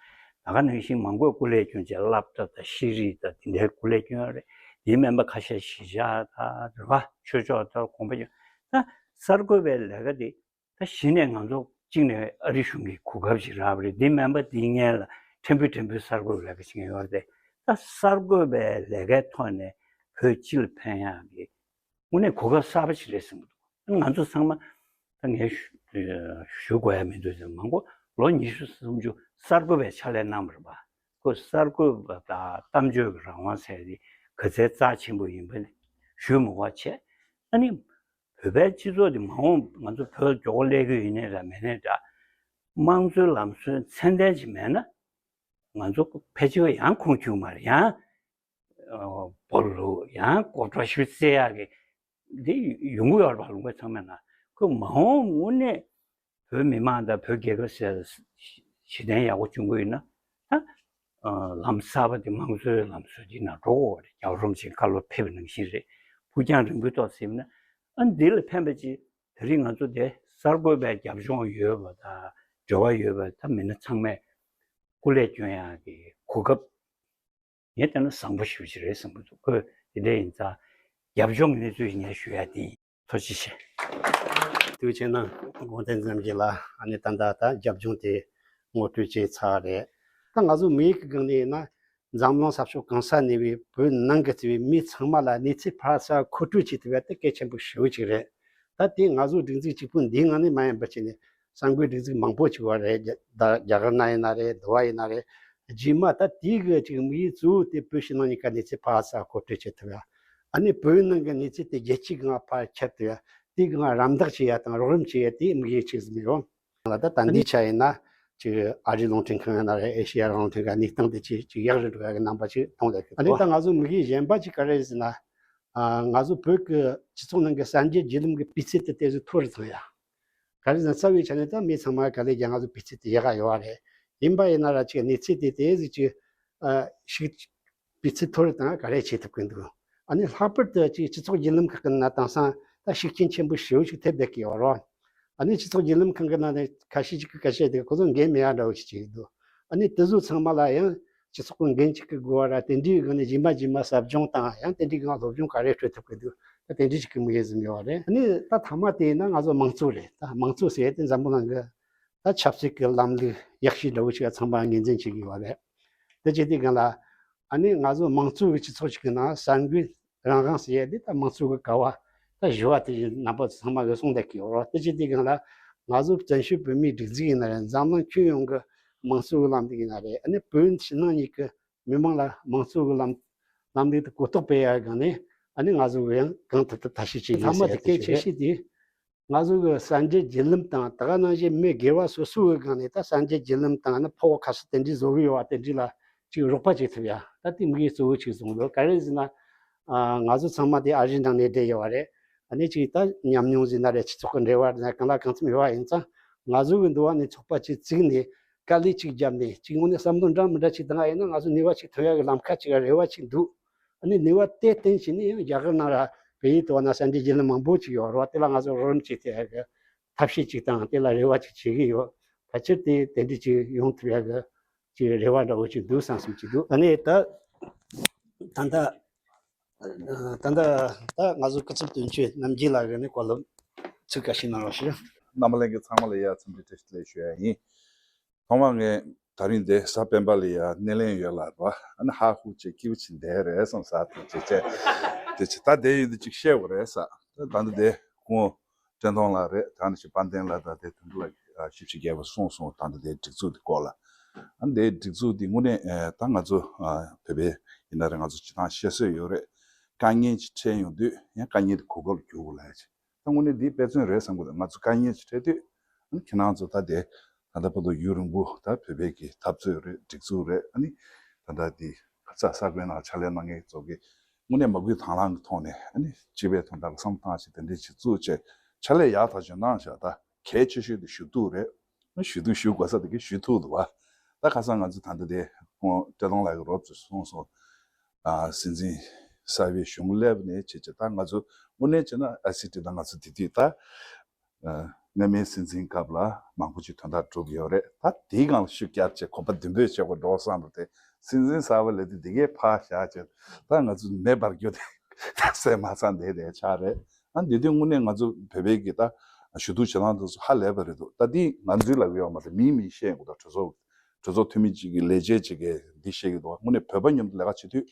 ད་ག་ནང་བཞིན་མང་པོས་སྐུ་ལས་བསྐྱོན་བྱས། སློབ་གྲྭ་དང་ཤེས་རིག་དང་དེ་འདྲའི་སྐུ་ལས་བསྐྱོན་ཡོད་རེད། དེའི་སྨན་པ་ཁ་ཤས་གཞིས་ཆགས་དང་རེད་པ། ཆོས་ཕྱོགས་དང་དགོངས་པ་བཞེས། ད་གསར་འགོད་པའི་ལས་ཀ་དེ་ད་གཞི་ནས་ང་ཚོ་གཅིག་ནས་ཨ་རི་གཞུང་གི་གོ་སྐབས་ཤིག་རག་པ་རེད། དེའི་སྨན་པ་དེའི་སྔོན་ལ་ཕྲན་བུ་ཕྲན་བུ་གསར་འགོད་ལས་ཀ་བྱེད་མཁན་ཡོད་རེད། ད་གསར་འགོད་པའི་ལས་ཀའི་ཐོག་ནས་བོད་སྤྱི་ལ་ཕན་ཡག་གི་དངོས་གནས་གོ་སྐབས་གསར་པ་ཞིག་རེད་བསམ་གྱི་འདུག་ང་ཚོ་ཚང་མ་ད་ངས་ཞུ་ཞུ་དགོས་ཡ་མི་འདུག་ཟེར། མང་པོ་ལོ་ཉི་ཤུ་སུམ་ཅུ་གསར་འགོད་པའི་ཕྱག་ལས་གནང་བ་རེད་པ། ཁོས་གསར་འགོད་པ་དང་གཏམ་བརྗོད་ཀྱི་རང་དབང་ཟེར་དེ་ག་ཚད་རྩ་ཆེན་པོ་ཡིན་པ་ཞུས་མ་དགོས་པ་བྱས། ཨ་ནི་བོད་པའི་སྤྱི་ཚོགས་དེ་མ་འོངས་ང་ཚོ་བོད་མགྱོགས་པོ་སླེབས་ཀྱི་ཡོད་ནའི་འདྲ་མེད་ནའི་འདྲ། དམངས་གཙོའི་ལམ་སྲོལ་ཚད་ལྡན་ཅིག་མེད་ན་ང་ཚོ་ཕལ་ཆེར་ཡང་ཁུངས་འཁྱོལ་མ་རེད། ཡང་ཨ་སྦོ་ལོག་ཡང་མགོ་སྐྲ་ཤུར་བཙལ་ཡག་གི་འདི་ཡོང་གི་ཡོད་རེད་པ། ལུང་པ་ཚང་མའི་ནང་ཁོས་མ་འོངས་དངོས་གནས་བོད་མི་མང་དང་བོད་རྒྱལ་ཁབ་ཟེར་གཞི་རྟེན་ཡག་པོ་བྱུང་གི་ཡོད་ན། ད་ཨ་ལམ་གསར་པ་དེ་དམངས་གཙོའི་ལམ་སྲོལ་འདི་ནང་འགྲོ་དགོས་པ་རེད། རྒྱལ་བ་རིན་པོ་ཆེ་བཀའ་སློབ་ཕེབས་པ་ནང་བཞིན་རེད། ཕུགས་རྒྱང་རིང་པོའི་ཐོག་ཟིན་ན། ཨ་འདི་ལ་ཕན་པ་ཅིག་དེ་རིང་ང་ཚོ་དེ་གསར་འགོད་པའི་རྒྱབ་ལྗོངས་ཡོད་པ་དང་འབྲེལ་བ་ཡོད་པ་ད་མི་སྣ་ཚང་མས་སྐུ་ལས་སྐྱོན་ཡག་གི་གོ་སྐབས་ངས་བལྟས་ན་བཟང་པོ་ཞེ་པོ་ཅིག་རེད་བསམ་གྱི་འདུག་ཁོས་དེ་འདྲ་ཡིན་ཙང་རྒྱབ་ལྗོངས་ཀྱི་གནས་ཚུལ་ཞིག་ངས་ཞུ་ཡ་དེ་ཡིན། ཐུགས་རྗེ་ཆེ། ཐུགས་རྗེ་ཆེ་གནང་། དགོངས་དོན་ཙམ་ཞིག་ལ་ཨ་ནི་ད་ལྟ་ད་རྒྱབ་ལྗོངས་དེ་ངོ་སྤྲོད་བྱས་ཚར་རེད། ད་ང་ཚོ་མི་རིགས་ཀྱི་སྒང་ནས་ཡིན་ན་འཛམ་གླིང་ས་ཕྱོགས་གང་ས་ནས་བའི་བོད་ནང་གི་བརྩི་བའི་མི་ཚང་མ་ལ་གནས་ཚུལ་ཕར་ཚུར་མཁོ་སྤྲོད་བྱེད་ཐུབ་ཡ་དེ་གལ་ཆེན་པོ་ཞེ་པོ་ཅིག་རེད། ད་དེ་ང་ཚོ་སྒྲིག་འཛུགས་གཅིག་པུ་འདིའི་ངང་ནས་མ་ཡིན་པ་བྱས་ནས་གསར་འགོད་སྒྲིག་འཛུགས་མང་པོ་ཅིག་ཡོད་རེད། རྒྱ་རྒྱ་གར་ན་ཡིན་ན་རེད། འདི་བ་ཡིན་ན་རེད། རྗེས་མ་ད་དེའི་གི་ཅིག་དམིགས་ཡུལ་གཙོ་བོ་དེ་བོད་ཕྱི་ནང་གཉིས་ཀ་གནས་ཚུལ་ཕར་ཚུར་མཁོ་སྤྲོད་བྱེད་ཐུབ་ཡ། ཨ་ནི་བོད་ནང་གི་གནས་ཚུལ་དེ་རྒྱལ་སྤྱིའི་སྒང་ཕར་ཁྱབ་ཐུབ་ཡ། དེའི་སྒང་རམ་འདེགས་བྱེད་ཡ་དང་རོགས་རམ་བྱེད་ཡ་དེའི་དམིགས་ཡུལ་གཅིག་ཟིན་ཡོད། ལ་ད་ད་འདི་ཆ་ཡིན་ན་ཅིག་ཨ་རིའི་རླུང་འཕྲིན་ཁང་ཡིན་ན་རེད། ཨེ་ཤེ་ཡ་རླུང་འཕྲིན་ཁང་གནས་སྟངས་དེ་ཅིག་ཅིག་ཡག་རུ་འགྲོ་ཡ་གི་རྣམ་པ་ཅིག་མཐོང་ཡོད་གི། ཨ་ནི་ད་ང་ཚོ་དམིགས་ཡུལ་གཞན་པ་ཅིག་ག་རེ་ཟེར་ན། ཨ་ང་ཚོ་བོད་ཀྱི་སྤྱི་ཚོགས་ནང་གི་གསར་འགྱུར་བརྒྱུད་ལམ་གྱི་སྤུས་ཚད་དེ་ཏོག་ཙམ་མཐོ་རུ་བཏང་ཡ། ག་རེ་ཟེར་ན་རྩ་བའི་ཆ་ནས་ད་མི་ཚང་མ་ག་ལེར་ཀྱང་ང་ཚོ་སྤུས་ཚད་དེ་ཡག་ག་ཡོད་རེད། ཡིན་པ་ཡིན་ན་ར་ཅིག་གནས་ཚུལ་དེ་དེ་ཟིག་ཅིག་ཨ་ཞིག་སྤུས་ཚད་མཐོ་རུ་བཏང་ཡ་ག་རེ་བྱེད་ཐུབ་ཀྱི་འདུག་ཨ་ནི་ལྷག་པར་དུ་ཅིག་སྤྱི་ཚོགས་བརྒྱུད་ལམ་ཁག་གི་ནང་དེང་སང་ ད་ཤུགས་རྐྱེན་ཆེན་པོ་ཞེ་པོ་ཅིག་ཐེབས་བསྡད་ཀྱི་ཡོད་རེད། ཨ་ནི་སྤྱི་ཚོགས་བརྒྱུད་ལམ་ཁང་གི་ནང་ནས་ཁ་ཤས་ཅིག་གིས་སྐད་ཆ་དེ་ཁོ་ཚོ་འགན་མེད་ཡ་འདྲ་བོ་ཞིག་བྱེད་ཀྱི་འདུག་ཨ་ནི་དེ་ཚོ་ཚང་མ་ལ་ཡང་སྤྱི་ཚོགས་ཀྱི་འགན་ཅིག་གི་དགོས་པ་ར། དེ་འདྲའི་སྒང་ནས་རྗེས་མ་རྗེས་མ་ཟབ་སྦྱོང་དང་ཡང་དེ་འདྲའི་སྒང་སློབ་སྦྱོང་ག་རེ་སྤྲོད་ཐུབ་ཀྱི་འདུག་ད་དེ་འདྲའི་ཅིག་གི་དམིགས་ཡུལ་ཟིན་ཡོད་རེད། ཨ་ནི་ད་མཐའ་མ་དེ་ཡིན་ན་ང་ཚོ་དམངས་གཙོ་རེད། ད་དམངས་གཙོ་ཟེར་ཡ་དེ་འཛམ་བུ་གླིང་གི་ད་ཆབ་སྲིད་ཀྱི་ལམ་ལུགས་ཡག་ཤོས་འདྲ་བོ་ཞིག་ཚང་མ་ངོས་འཛིན་བྱེད་ཀྱི་ཡོད་རེད། དེ་བྱེད་དུས་སྒང་ལ་ཨ་ནི་ང་ཚོ་དམངས་གཙོ་གི་སྤྱི་ཚོགས་ཤིག་གི་ནང་གསར་འགོད་རང་དབང་ཟེར་ཡ་དེ་ད་དམངས་གཙོ་གི་ཀ་བ་ད་བཞི་བ་དེ་རྣམ་པ་ཚང་མ་གིས་གསུངས་བསྡད་ཀྱི་ཡོད་རེད། དེ་བྱེད་དུས་སྒང་ལ་ང་ཚོ་བཙན་བྱོལ་བོད་མིའི་སྒྲིག་འཛུགས་ཡིན་ན་རེད། འཛམ་གླིང་ཁྱོན་ཡོངས་ཀྱི་དམངས་གཙོ་གི་ལམ་ལུགས་ཡིན་ན་རེད། ཨ་ནི་བོད་ཕྱི་ནང་གཉིས་ཀྱི་མི་མང་ལ་དམངས་གཙོ་གི་ལམ་ལམ་ལུགས་དེ་གོ་རྟོགས་སྤེལ་ཡ་སྒང་ནས་ཨ་ནི་ང་ཚོ་གིས་ཡང་གང་ཐུབ་ཐུབ་ཐབས་ཤེས་བྱེད་ཀྱི་ཡིན་ཟེར་ཡ་དེ་ཅིག་རེད། ང་ཚོ་གི་གསར་འགྱུར་བརྒྱུད་ལམ་དང་ད་ག་ནང་བཞིན་མི་སྒེར་བ་སོ་སོ་གི་སྒང་ནས་ད་གསར་འགྱུར་བརྒྱུད་ལམ་དང་ནི་ཕོགས་ཁ་ཤས་དེ་འདྲའི་བཟོ་གི་ཡོད་པ་དེ་འདྲའི་ལ་ཅིག་རོགས་པ་བྱེད་ཐུབ་ཡ། ད་དེ་དམིགས་ཡུལ་གཙོ་བོ་ཅིག་བཟུང་འདུག་ག་རེ་ཟེར་ན། ཨ། ང་ཚོ་ཚང་མ་དེ་ཨ་རིའི་ནང་ནས་བསྡད་ཡོད་པ་རེད། ཨ་ནི་ཅིག་ད་ཉམས་མྱོང་ཟེར་ན་རེད། སྤྱི་ཚོགས་ཀྱི་འབྲེལ་བ་ཟེར་ན་གང་ལ་གང་འཚམ་ཡོད་པ་ཡིན་ཙང་། ང་ཚོ་གི་འདུལ་བ་ནས་ཚོགས་པ་ཅིག་བཙུགས་ནས་དཀའ་ལས་ཅིག་བརྒྱབ་ནས་ཅིག་དངོས་གནས་བསམ་བློ་འདྲ་མི་འདྲ་ཅིག་བཏང་ཡ་ཡིན་ན། ང་ཚོ་ནུས་པ་ཅིག་ཐོན་ཡ་གི་ལམ་ཁ་ཅིག་རེ་བ་ཅིག་འདུག་ཨ་ནི་ནུས་པ་དེ་བརྟེན་བྱས་ནས་ཡང་རྒྱ་གར་ནང་ར་བལ་ཡུལ་དུ་བ་ན་གསར་འགྱུར་བརྒྱུད་ལམ་མང་པོ་ཅིག་ཡོད་རེད་བ། དེ་ལ་ང་ཚོ་རོགས་རམ་བྱེད་ཐུབ་ཡ་གི་ཐབས་ཤེས་ཅིག་དང་དེ་ལ་རེ་བ་ཅིག་བྱེད་ཀྱི་ཡོད། ཕལ་ཆེར་དེ་དེ་འདྲ་ཅིག་ཡོང་ཐུབ་ཡ་གི་ཅིག་རེ་བ་འདྲ་བོ་ཅིག་འདུག་བསམ་བསམ་ཅིག་འདུག་ཨ་ནི་ད་ད་ལྟ་ད་ལྟ་ད་ང་ཚོ་སྐུ་ཚབ་དོན་གཅོད་རྣམ་རྒྱལ་ལགས་ཀྱིས་ནི་བཀའ་སློབ་ཚིག་འགའ་ཞིག་གནང་རོགས་ཞུ། རྣམ་པ་ལྷན་རྒྱས་ཚང་མ་ལ་ཡ་འཚམས་འདྲི་བཀྲ་ཤིས་བདེ་ལེགས་ཞུ་ཡ་ཡིན། ཐོག་མར་ངས་ད་རིང་འདི་གཟའ་སྤེན་པ་ལ་ཡ་སྣེ་ལེན་ཡོད་ལབ་རེད་བ། ཨ་ནི་ཧ་ཧུ་བྱས་སྐྱིད་པོ་བྱས་བསྡད་རེད་བསམ་ས། དེ་བྱས་བྱས་དེ་བྱས་ད་བསྡད་ཡོད་འདི་ཅིག་བཤད་དགོས་རེད་ས། ད་ད་འདི་དེ་ཁོང་བཀྲས་མཐོང་ལགས་རེད། ད་ནི་ཞིག་དཔལ་ལྡན་ལགས་དང་དེ་དོན་གྲུབ་ལགས་ཞིབ་ཕྱི་རྒྱས་པ་གསུངས་སོང་། ད་འདི་དེ་སྒྲིག་འཛུགས་འདི་སྐོར་ལ། ཨ་ནི་དེ་སྒྲིག་འཛུགས་འདི་དངོས་གནས་ད་ང་ཚོ་བོད་པའི་ཡིན་ན་རེད། ང་ཚོ་སྤྱི་བཏང་བཤད་སྲོལ་ཡོད་རེད། དཀའ་ངལ་ཅིག་འཕྲད་ཡོང་དུས་ཡང་དཀའ་ངལ་དེ་གོ་སྐབས་ལ་བསྒྱུར་དགོས་ལབ་ཡ་ཅིག་ད་དངོས་གནས་འདི་དཔེ་མཚོན་རེད་བསམ་གི་འདུག་ང་ཚོ་དཀའ་ངལ་ཅིག་འཕྲད་དུས་ཨ་ནི་ཁྱེད་རང་ཚོ་ད་དེ་ད་ལྟ་བར་དུ་ཡུན་རིང་པོ་ད་བོད་པའི་གི་འཐབ་རྩོད་རེད། སྒྲིག་འཛུགས་རེད། ཨ་ནི་ད་ལྟ་འདི་ག་ས་ས་གོའི་ནང་ཕྱག་ལས་གནང་མཁན་ཚོ་གི་དངོས་གནས་མ་བསྐུལ་དང་བླངས་ཀྱི་ཐོག་ནས་ཨ་ནི་སྤྱི་པའི་དོན་དག་ལ་བསམ་བློ་བཏང་བྱས་དེ་འདྲའི་སྤྱི་ཚོགས་བཅས་ཕྱག་ལས་ཡག་ཐག་ཆོད་གནང་བཞག་ད་གལ་ཆེ་ཤོས་དེ་ཞུ་གཏུག་རེད། ཨ་ཞུ་གཏུག་ཞུ་དགོས་ས་དེ་གི་ཞུ་ཐུབ་འདུག་བ། ད་ཁ་སང་ང་ཚོ་ད་ལྟ་དེ་ཁོང་བཀྲས་མཐོང་ལགས་ཀྱིས་རོབ་ཙམ་གསུངས་སོང་། ཨ་སྲིད་འཛིན་གསར་པའི་གཞུང་སླེབས་ནས་བྱས་བྱས་ད་ང་ཚོ་དངོས་གནས་བྱས་ན་ཨ་སི་ཊི་ད་ང་ཚོ་དེ་དུས་ད། ཨ་སྔ་མའི་སྲིད་འཛིན་སྐབས་ལ་མང་པོ་ཅིག་དོན་དག་གྲུབ་ཡོད་རེད། ད་དེའི་སྒང་ལ་ཤུགས་བརྒྱབ་བྱས་གོམ་པ་མདུན་སྤོས་བྱེད་དགོས་འགྲོ་བསམ་རེད་དེ། སྲིད་འཛིན་གསར་པ་ལས་དུས་འདི་གའི་ཕར་བཞག་བྱས་ད་ང་ཚོ་མེ་འབར་རྒྱུ་དེ་ད་སེམས་མ་ཚང་བསྡད་བསྡད་ཆགས་རེད། ཨ་འདི་དུས་དངོས་གནས་ང་ཚོ་བོད་པའི་གི་ད་ཞུ་གཏུག་བྱེད་སྟངས་དེ་ཚོ་ཧ་ལས་པ་རེད་འདུག་ད་འདི་ང་ཚོའི་ལབ་ཀྱི་ཡོད་མ་རེད། མིའི་མིང་བཤད་དགོས། ད་གྲོས་ཚོགས་གྲོས་ཚོགས་འཐུས་མི་གཅིག་གི་ལས་བྱེད་གཅིག་གིས་འདི་བཤད་ཀྱི་འདུག་དངོས་གནས་བོད་པ་མཉམ་དུ་ལས་ཀ་བྱེད་དུས་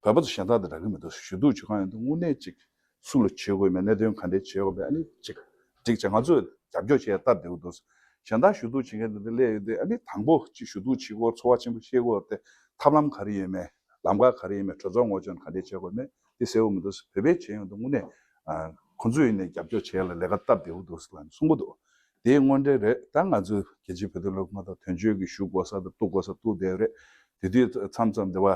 བོད་པ་ཚོ་གཞན་དག་དང་འདྲ་གི་མི་འདུག་ཞུ་གཏུག་བྱེད་གང་ཡོད་དུས་དངོས་གནས་ཅིག་སུ་ལ་བྱེད་དགོས་མེད། གནད་དོན་ག་འདྲས་བྱེད་དགོས་མེད། ཨ་ནི་ཅིག་ཅིག་ཅིག་ང་ཚོས་རྒྱབ་སྐྱོར་བྱེད་ཡ་སྟབས་བདེ་པོ་འདུག་གཞན་དག་ཞུ་གཏུག་བྱེད་མཁན་དེ་འདྲ་སླེབས་ཡོང་དུས་ཨ་ནི་དང་པོ་ཅིག་ཞུ་གཏུག་བྱེད་སྐོར་ཚོར་བ་ཆེན་པོ་བཤད་དགོས་རེད་དེ། ཐབས་ལམ་ག་རེ་ཡོད་མེད། ལམ་ཁ་ག་རེ་ཡོད་མེད། གྲོས་ཚོགས་ངོ་སྤྲོད་ག་འདྲས་བྱེད་དགོས་མེད་དེ་གསལ་པོ་མི་འདུག་བོད་པས་བྱེད་ཡོང་དུས་དངོས་གནས་ཨ་ཁོང་ཚོས་ཡིན་ནའི་རྒྱབ་སྐྱོར་བྱེད་ཡ་ལ་ལས་ཀ་སྟབས་བདེ་པོ་འདུག་ལབ་ནས་གསུང་གི་འདུག་དེ་དངོས་འབྲེལ་རེད། ད་ང་ཚོས་རྒྱལ་སྤྱིའི་བོད་དོན་སློབ་ཁང་དང་དོན་གཅོད་ཀྱི་ཞུ་དགོས་ས་དང་གཏུག་དགོས་ས་གཏུག་བསྡད་ཡོད་རེད། དེ་དུས་མཚམས་མཚམས་འདི་བ་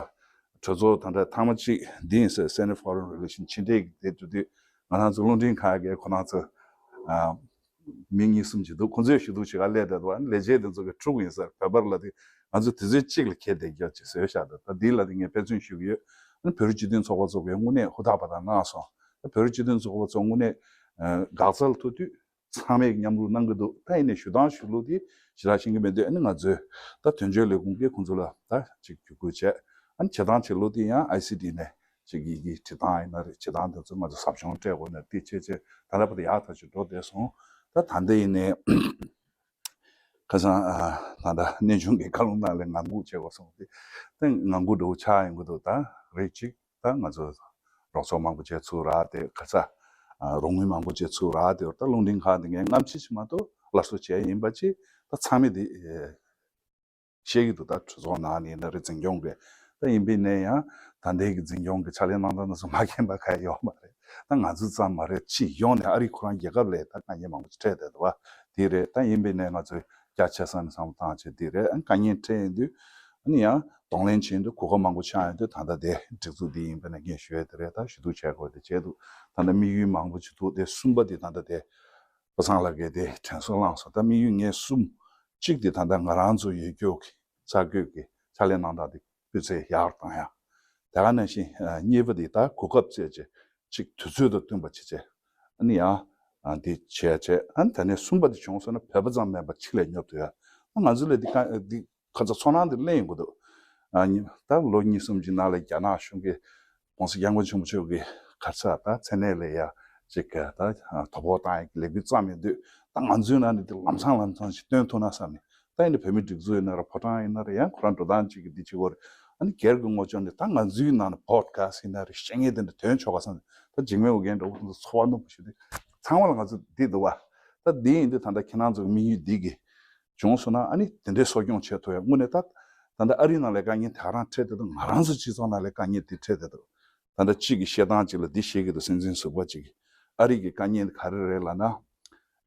གྲོས་ཚོགས་ད་ལྟ་ཐེངས་མ་གཅིག་འདི་ཡིན་ཟེར། Senate Foreign Relation ཕྱི་འབྲེལ་གྱི་དེ་དུས་དུས་ང་རང་ཚོ་རླུང་འཕྲིན་ཁང་གི་ཁོ་རང་ཚོ་ཨ་མི་གཉིས་གསུམ་ཅིག་འདུག་ཁོང་ཚོས་ཞུ་གཏུག་བྱེད་ག་སླེབས་བསྡད་འདུག་ཨ་ནི་ལས་བྱེད་དེ་ཚོ་གི་ཕྲུ་གུ་ཡིན་ཟེར། བོད་པར་ལབ་དུས་ང་ཚོ་དུས་ཚོད་གཅིག་ལ་ཁྱེར་བསྡད་རྒྱུ་ཅིག་བཟོས་བཞག་འདུག་ད་འདི་ལ་དེ་ངས་དཔེ་མཚོན་ཞུ་གི་ཡོད། ཨ་ནི་བོད་རིགས་སྤྱི་མཐུན་ཚོགས་པ་ཚོ་གིས་དངོས་གནས་ཧུར་ཐག་པ་དང་གནང་སོང་། ད་བོད་རིགས་སྤྱི་མཐུན་ཚོགས་པ་ཚོ་དངོས་གནས་ཨ་འགག་རྩར་ཐུག་དུས། ཚང་མས་མཉམ་རུབ་གནང་གི་འདུག་ད་ཡིན་ནའི་ཞུ་སྟངས་ཞུ་ལུགས་དེ་ཞེ་དྲག་ཤེས་ཀྱི་མེད་དུས། ཨ་ནི་ང་ཚོས་ད་དོན་གཅོད་ལས་ཁུངས་ཀྱིས་ཁོང་ཚོ་ལ་ད་ཅིག་བརྒྱུད་སྐུལ་བྱས། ཨ་ནི་བྱེད་སྟངས་བྱེད་ལུགས་དེ་ཡང་ཨའི་སི་ཌི་ནས་ཅིག་ཡི་གེ་བྲིས་སྟངས་ཡིན་ན་རེད། བྱེད་སྟངས་དེ་ཚོ་ང་ཚོ་ཟབ་སྦྱོང་སྤྲད་དགོས་ན་དེ་བྱས་བྱས་ད་ལྟ་བར་དུ་ཡག་ཐག་ཆོད་འགྲོ་བསྡད་སོང་། ད་ད་ལྟ་ཡིན་ནའི་ཁ་སང་ཨ་ད་ལྟ་གནས་ཆུང་གི་བཀའ་བློན་ནང་ལ་ངང་སྒུག་བྱས་པ་སོང་སྟེ། ད་ངང་སྒུག་འདྲ་བོ་ཆགས་ཡོང་གི་འདུག་ད་རེས་ཅིག་ད་ང་ཚོ་རོགས་ཚོགས་མང་པོ་བྱས་ཚུར་རག་སྟེ། ཁ་ཚ་ཨ་རོགས་དངུལ་མང་པོ་བྱས་ཚུར་རག་སྟེ། ད་རླུང་འཕྲིན་ཁང་འདི་ངས་སྔ་ཕྱི་ཞིག་མ་གཏོགས་སླར་གསོ་བྱས་ཡིན་པ་ཅིག་ད་ཚང་མས་འདི་ཨེ་ཤེས་ཀྱི་འདུག་ད་གྲོས་ཚོགས་ནང་ནས་ཡིན་ན་རེད། འཛིན་སྐྱོང་གིས། ད་ཡིན་པའི་ནས་ཡང་ད་ལྟའི་གི་འཛིན་སྐྱོང་གི་ཕྱག་ལས་གནང་སྟངས་དེ་ཚོ་མ་མཁྱེན་པ་གང་ཡང་ཡོད་མ་རེད། ད་ང་ཚོ་ཙམ་མ་རེད། སྤྱི་ཡོངས་ནས་ཨ་རི་ཁོ་རང་རྒྱལ་ཁབ་ལ་ད་དཀའ་ངལ་མང་པོ་ཅིག་འཕྲད་བསྡད་འདུག་བ། དེ་རེད། ད་ཡིན་པའི་ནས་ང་ཚོས་རྒྱ་ཆེ་ས་ནས་བསམ་བློ་བཏང་བྱས་དེ་རེད། ཨ་དཀའ་ངལ་འཕྲད་ཡོང་དུས་ཨ་ནི་ཡང་གདོང་ལེན་བྱེད་ཡོང་དུས་གོ་སྐབས་མང་པོ་ཆགས་ཡོང་དུས། ད་ལྟ་དེ་སྒྲིག་འཛུགས་འདི་ཡིན་པ་ནས་ངས་ཞུ་ཡ་དེ་རེད། ད་ཞུ་གཏུག་བྱས་དགོས་དེ་བྱས་འདུག་ད་ལྟ་དམིགས་ཡུལ་མང་པོ་ཅིག་འདུག་དེ་གསུམ་པ་དེ་ད་ལྟ་དེ་པ་སངས་ལགས་ཀྱིས་དེ་དྲན་གསོ་བསླངས་སོང་། ད་དམིགས་ཡུལ་ངས་གསུམ། གཅིག་དེ་ད་ལྟ་ང་རང་ཚོ་ཡོད་སྐྱོ་གི་གསར་འགོད་ཀྱི་ཕྱག་ལས་གནང་སྟངས་དེ་སྤུས་ཚད་ཡག་བཏང་ཡ། དེ་ག་ནང་བཞིན་ཨ་གཉིས་པ་དེ་ད་གོ་སྐབས་བཙལ་བྱས་ཅིག་དུས་ཚོད་དང་བསྟུན་པ་བྱས་བྱས་ ཨ་ནི་ཡང་འདི་བྱས་བྱས། ཨ་ནི་ད་ནས་གསུམ་པ་དེ་བྱུང་སོང་ན་བོད་པ་ཙམ་མིན་པར་ཕྱི་ལ་ཉོབ་ཐུབ་ཡ། ང་ཚོ་ལ་འདི་ག་འདི་ཁ་ཚ་ཚོར་སྣང་འདི་གླེང་ཡོང་གི་འདུག་ཨ་ནི་ད་ལོ་གཉིས་གསུམ་གྱི་ནང་ལ་རྒྱ་ནག་གཞུང་གིས་༸གོང་ས་༸སྐྱབས་མགོན་ཆེན་པོ་མཆོག་གི་ག་རེ་ཟེར་ད་མཚན་གནས་ལ་ཡ་ཅིག་ད་དོ་ཕོག་བཏང་ཡ་གི་ལས་འགུལ་བརྩམས་ཡོང་དུས། ད་ང་ཚོའི་ནང་ནས་འདི་ལམ་སང་ལམ་སང་ཞིག་སྟོན་ཐུབ་ན་བསམ་ནས། ད་ཡིན་ན་བོད་མི་སྒྲིག་འཛུགས་ཡིན་ན་རེད། ཕོ་བྲང་ཡིན་ན་རེད། ཡང་ཁོ་རང་འགྲོ་སྟངས་གཅིག་གི་འདི་བྱེད་དགོས་རེད། ཨ་ནི་སྒེར་གྱི་ངོས་ཕྱོགས་ནས་ད་ང་ཚོའི་ནང་ནས་པོ་ཌི་ཁ་སི་ཡིན་ན་རེད། བཤད་མཁན་དེ་འདྲ་ཐོན་ཆོག་ག་བསམ་ནས། ད་འཇིགས་མེད་ཨོ་རྒྱན་འདྲ་བོ་དེ་ཚོ་ཚོར་བ་རྣོན་པོ་ཞིག་དེ་ཚང་མ་ལ་ང་ཚོ་འདི་འདུག་བ། ད་འདི་ཡིན་དུས་ད་ལྟ་ཁྱེད་རང་ཚོ་གི་དམིགས་ཡུལ་འདི་གི་བྱུང་སོང་ན། ཨ་ནི་དེ་འདྲའི་གསོ་སྐྱོང་བྱེད་ཐུབ་ཡ། དངོས་གནས་ད་ད་ལྟ་ཨ་རིའི་ནང་ལ་དཀའ་ངལ་དེ་ག་རང་འཕྲད་བསྡད་འདུག་ང་རང་ཚོ་སྤྱི་ཚོགས་ནང་ལ་དཀའ་ངལ་དེ་འཕྲད་བསྡད་འདུག་ད་ལྟ་གཅིག་གིས་བཤད་སྟངས་གཅིག་ལ་འདི་བཤད་ཀྱི་འདུག་སྲིད་འཛིན་ཟུར་པ་གཅིག་གིས། ཨ་རི་གི་དཀའ་ངལ་ག་རེ་རེད་ལབ་ན།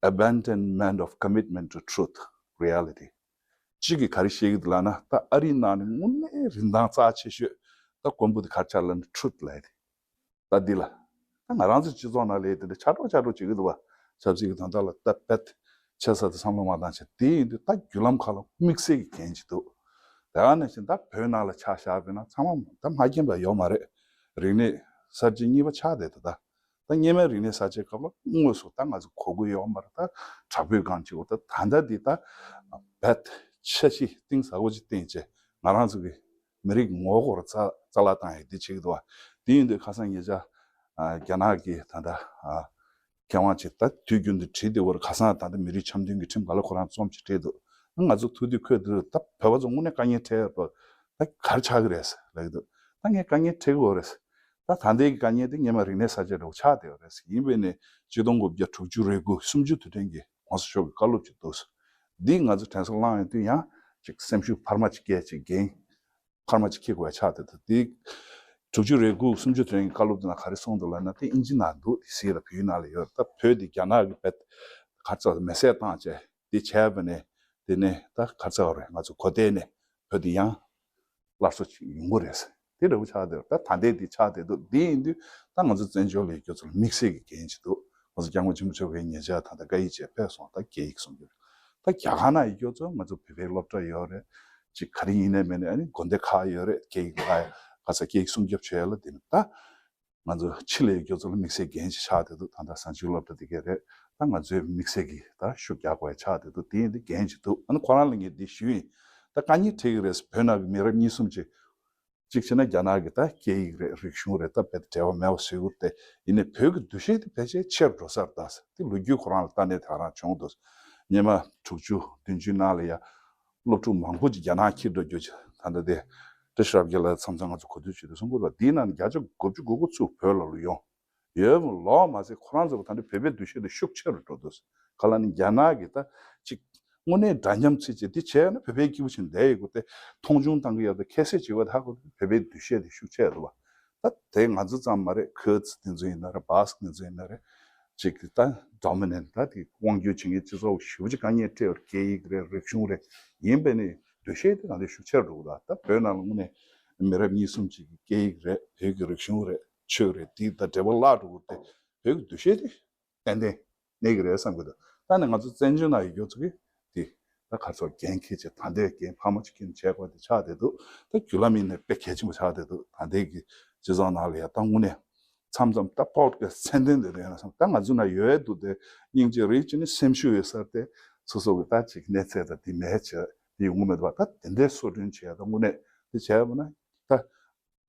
Abandonment of commitment to truth, reality. གཅིག་གིས་ག་རེ་བཤད་ཀྱི་འདུག་ལབ་ན། ད་ཨ་རིའི་ནང་ནས་དངོས་གནས་རིན་ཐང་རྩ་ཆེ་ཤོས་ད་དཀོན་པོ་དེ་ག་རེ་ཆགས་ལབ་ན་ཊུ་རུ་ཐི་ལབ་ཡ་དེ། ད་འདི་ལ་ད་ང་རང་ཚོ་སྤྱི་ཚོགས་ནང་ལ་ཡ་དེ་འདྲ་ཆགས་འགྲོ་ཆགས་འགྲོ་བྱེད་ཀྱི་འདུག་བ། ཆབ་སྲིད་ཀྱི་དོན་དག་ལ་ད་རྦད་ཆེ་ས་དེ་བསམ་བློ་མ་བཏང་བྱས། དེ་ཡིན་དུས་ད་བརྒྱུད་ལམ་ཁག་ལ་དམིགས་བསལ་གྱི་འགན་ཅིག་འདུག་དེ་ག་ནང་བཞིན་ད་བོད་ནང་ལ་ཆ་བཞག་པ་ཡིན་ན་ཚང་མ་ད་མ་མཁྱེན་པ་ཡོད་མ་རེད། རིག་གནས་གསར་བརྗེ་གཉིས་པ་ཆགས་བསྡད་འདུག་ད་ད་སྔོན་མའི་རིག་གནས་གསར་བརྗེའི་སྐབས་ལ་དངོས་སུ་ད་ང་ཚོ་གོ་གི་ཡོད་མ་རེད། ད་དྲག་པོའི་སྒང་ཅིག་འོ། ད་ད་ལྟ་འདི་ད་རྦད་འཆར་གཞི་གཏིང་ཟབ་པོ་ཅིག་བཏིང་བྱས། ང་རང་ཚོ་གི་མི་རིགས་ངོ་བོ་སྐོར་རྩ་རྩ་བརླག་བཏང་ཡས་འདི་བྱེད་ཀྱི་འདུག་བ། དེ་ཡིན་དུས་ཁ་སང་ཉེ་ཆར་ཨ་རྒྱ་ནག་གི་ད་ལྟ་ཨ་མཁས་དབང་ཅིག་ད་དུས་རྒྱུན་དུ་བྲིས་བསྡད་ཡོད་རེད། ཁ་སང་ད་ལྟ་མི་རིགས་འཆམ་མཐུན་གྱི་ཁྲིམས་སྒང་ལ་ཁོ་རང་རྩོམ་ཅིག་བྲིས་འདུག་ང་ཚོ་ཐུགས་དུས་ཁོས་འདིར་ད་བོད་པ་ཚོ་དངོས་གནས་དཀའ་ངལ་འཕྲད་ཡོད་པ་ད་ག་རེ་ཆགས་ཀྱི་རེད་ལབ་ཀྱི་འདུག་ད་ངས་དཀའ་ངལ་འཕྲད་ཀྱི་ཡོད་རེད། ད་ད་ལྟའི་དཀའ་ངལ་དེ་སྔོན་མ་རིག་གནས་གསར་བརྗེ་འདྲ་བོ་ཆགས་བསྡད་ཡོད་རེད། ཡིན་པས་ནས་ཆིག་སྟོང་དགུ་བརྒྱ་དྲུག་ཅུ་རེ་དགུ་གསུམ་བཅུ་དུས་དྲན་གྱི་༸གོང་ས་མཆོག་གི་བཀའ་སློབ་ཅིག་འདུག་འདི་ང་ཚོ་དྲན་གསོ་བླངས་ཡོང་དུས་ཡང་ཅིག་སེམས་ཤུགས་འཕར་མ་ཅིག་སྐྱེས། ཅིག་འགན་འཕར་མ་ཅིག་འཁྱེར་དགོས་ཡ་ཆགས་བསྡད་འདུག་དེ་དྲུག་ཅུ་རེ་དགུ་གསུམ་བཅུ་དུས་དྲན་གྱི་བཀའ་སློབ་དེ་ནང་ག་རེ་གསུངས་འདུག་ལབ་ན། དེ་དབྱིན་ཇི་ནང་འདུག་དེ་གཟིགས་ལ་བོད་ཡིག་ནང་ལ་ཡོད་རེད། ད་བོད་འདི་རྒྱ་ནག་གིས་རྦད་ག་ཚོད་མེ་སྲེག་བཏང་བྱས་དེ་བྱས་པ་ནས། དེ་ནས་ད་ག་ཚོད་རེད། ང་ཚོ་གོ་ལྟས་ནས་བོད་འདི་ཡང་སླར་གསོ་ཅིག་ཡོང་གི་རེད། དེ་འདྲ་བོ་ཆགས་བསྡད་རེད། ད་ད་ལྟའི་འདི་ཆགས་བསྡད་འདུག་དེ་ཡིན་དུས་ད་ང་ཚོ་བཙན་བྱོལ་ལ་ཡོད་མཁན་ཚོ་ལ་དམིགས་བསལ་གྱི་འགན་ཅིག་འདུག་ང་ཚོ་༸སྐྱབས་མགོན་ཆེན་པོ་མཆོག་གིས་ཉེ་ཆར་ད་ལྟ་བཀའ་ཡིག་ཅིག་ཕེབས་སོང་། ད་སྐད་ཡིག་སྲུང་སྐྱོབ། ད་རྒྱ་གར་ནང་ཡོད་མཁན་ཚོ་ང་ཚོ་བོད་པའི་སློབ་གྲྭ་ཡོད་རེད། ཅིག་ག་རེ་ཡིན་ནའི་མིན་ནའི་ཨ་ནི་དགོན་སྡེ་ཁག་ཡོད་རེད། སྐད་ཡིག་ལ་ཡ་ག་ས་སྐད་ཡིག་སྲུང་སྐྱོབ་བྱེད་ཡ་ལ། དེ་ནི་ད་ང་ཚོ་ཕྱི་ལ་ཡོད་མཁན་ཚོ་ལ་དམིགས་བསལ་འགན་ཅིག་ཆགས་བསྡད་འདུག་ད་ལྟ་གཟའ་མཇུག་སློབ་གྲྭ་དེ་གས་རེད། ད་ང་ཚོས་དམིགས་བསལ་གྱི་ད་ཤུགས་རྒྱག་དགོས་ཡ་ཆགས་བསྡད་འདུག་དེ་ཡིན་དུས་འགན་ཅིག་འདུག་ཨ་ནི་ཁོ་རང་ལ་ངས་འདི་ཞུས་ཡིན། ད་དཀའ་ངལ་འཕྲད་ཀྱི་རེད། བོད་ནང་གི་མི་རབས་གཉིས་གསུམ་ཅིག་གཅིག་བྱས་ན་རྒྱ་ནག་གི་ད་སྐད་ཡིག་རེད། རིག་གཞུང་རེད། ད་རྦད་དེ་འབྲེལ་བ་མེད་པ་བཟོ་གི་རེད། དེ་ཡིན་ནའི་བོད་ཀྱི་འདུ་ཤེས་དེ་ཕལ་ཆེར་ཆེར་འགྲོ་ས་རེད། ད་དེ་ལོ་རྒྱུས་ཁོ་རང་ལ་ལྟ་ནས་དེ་ག་རང་བྱུང་འདུག་སྔོན་མ་དྲུག་ཅུ་བདུན་ཅུའི་ནང་ལ་ཡ་སློབ་ཕྲུག་མང་པོ་ཅིག་རྒྱ་ནག་འཁྱེར་འགྲོ་རྒྱུ་ཅིག་ད་ལྟ་དེ་བཀྲ་ཤིས་རབ་རྒྱས་ལགས་མཚམས་མཚམས་ང་ཚོ་གོ་ཐོས་བྱེད་དུས་གསུང་གི་འདུག་དེའི་ནང་ནས་བརྒྱ་ཆ་དགུ་བཅུ་གོ་དགུ་ཚུར་བོད་ལ་ལོག་ཡོང་། ཡོད་མ་ལོག་མ་ཟད་ཁོ་རང་ཚོ་གི་ད་ནི་བོད་པའི་འདུ་ཤེས་དེ་ཤུགས་ཆེ་རུ་འགྲོ་འདུག་ག་ལ་ནི་རྒྱ་ནག་གི་ད་ཅིག་དངོས་གནས་འདྲ་མཉམ་བརྩི་བྱས་འདི་བྱས་ན་བོད་པའི་སྐྱིད་པོ་བྱས་ནས་བསྡད་ཡོད་དགོས་ཏེ། མཐོང་ཆུང་བཏང་གི་ཡོད་དེ། ཁྱད་གསོད་བྱེད་པ་དག་གོ་བོད་པའི་འདུ་ཤེས་དེ་ཤུགས་ཆེ་འདུག་བ། ད་དེ་ང་ཚོ་ཙམ་མ་རེད། ཁུར་ཙི་དེ་ཚོ་ཡིན་ན་རེད། སྦ་སི་ཀི་དེ་ཚོ་ཡིན་ན་རེད། ཅིག་ད་ཌོ་མི་ནན་ཊི་ད་དེ་དབང་སྒྱུར་བྱེད་མཁན་སྤྱི་ཚོགས་ཞེ་པོ་ཅིག་དཀའ་ངལ་འཕྲད་ཡོད་རེད། སྐད་ཡིག་རེད། རིག་གཞུང་རེད། ཡིན་པས་ནི་འདུ་ཤེས་དེ་གང་ལྟར་ཤུགས་ཆེར་འགྲོ་གི་འདུག་ད་བོད་ནང་ལ་དངོས་གནས་མི་རབས་གཉིས་གསུམ་ཅིག་གི་སྐད་ཡིག་རེད། བོད་ཀྱི་རིག་གཞུང་རེད། ཆོས་རེད། དེ་ད་འབྲེལ་བ་བརླག་འགྲོ་གི་རེད་དེ། བོད་ཀྱི་འདུ་ཤེས་དེ་ཏན་ཏན་གནས་ཀྱི་རེད་བསམ་གྱི་འདུག་ད་ནི་ང་ཚོ་བཙན་བྱོལ་ནང་ཡོད་མཁན་ཚོ་གིས་དེ་ད་ག་ཚོད་འགན་འཁྱེར་བྱས། ད་ལྟའི་འགན་འཕར་མ་ཅིག་འཁྱེར་ནས་བྱས་དགོས་དེ་ཆགས་བསྡད་འདུག་ད་བརྒྱུད་ལམ་ཡིན་ནའི་དཔེ་གལ་ཆེན་པོ་ཆགས་བསྡད་འདུག་ད་ལྟའི་གི་སྤྱི་ཚོགས་ནང་ལ་ཡ་ད་དངོས་གནས་མཚམས་མཚམས་ད་པོ་ཌི་ཁ་སི་ཊི་མཚན་ལྡན་དེ་རེད་ན་བསམ། ད་ང་ཚོ་ན་ཡོད་འདུག་དེ་སྙིང་རྗེ་རེད། ཅི་ནས་སེམས་ཤུགས་ཡོད་ས་རེད་དེ། སོ་སོ་གི་ད་ཅིག་གནས་ཚད་ད་དེ་མེད་བྱས་དེ་ཡོང་གི་མེད་འདུག་ད་དེ་འདྲའི་གསོ་སྐྲུན་བྱས། ད་དངོས་གནས་དེ་བྱས་པ་ན་ད་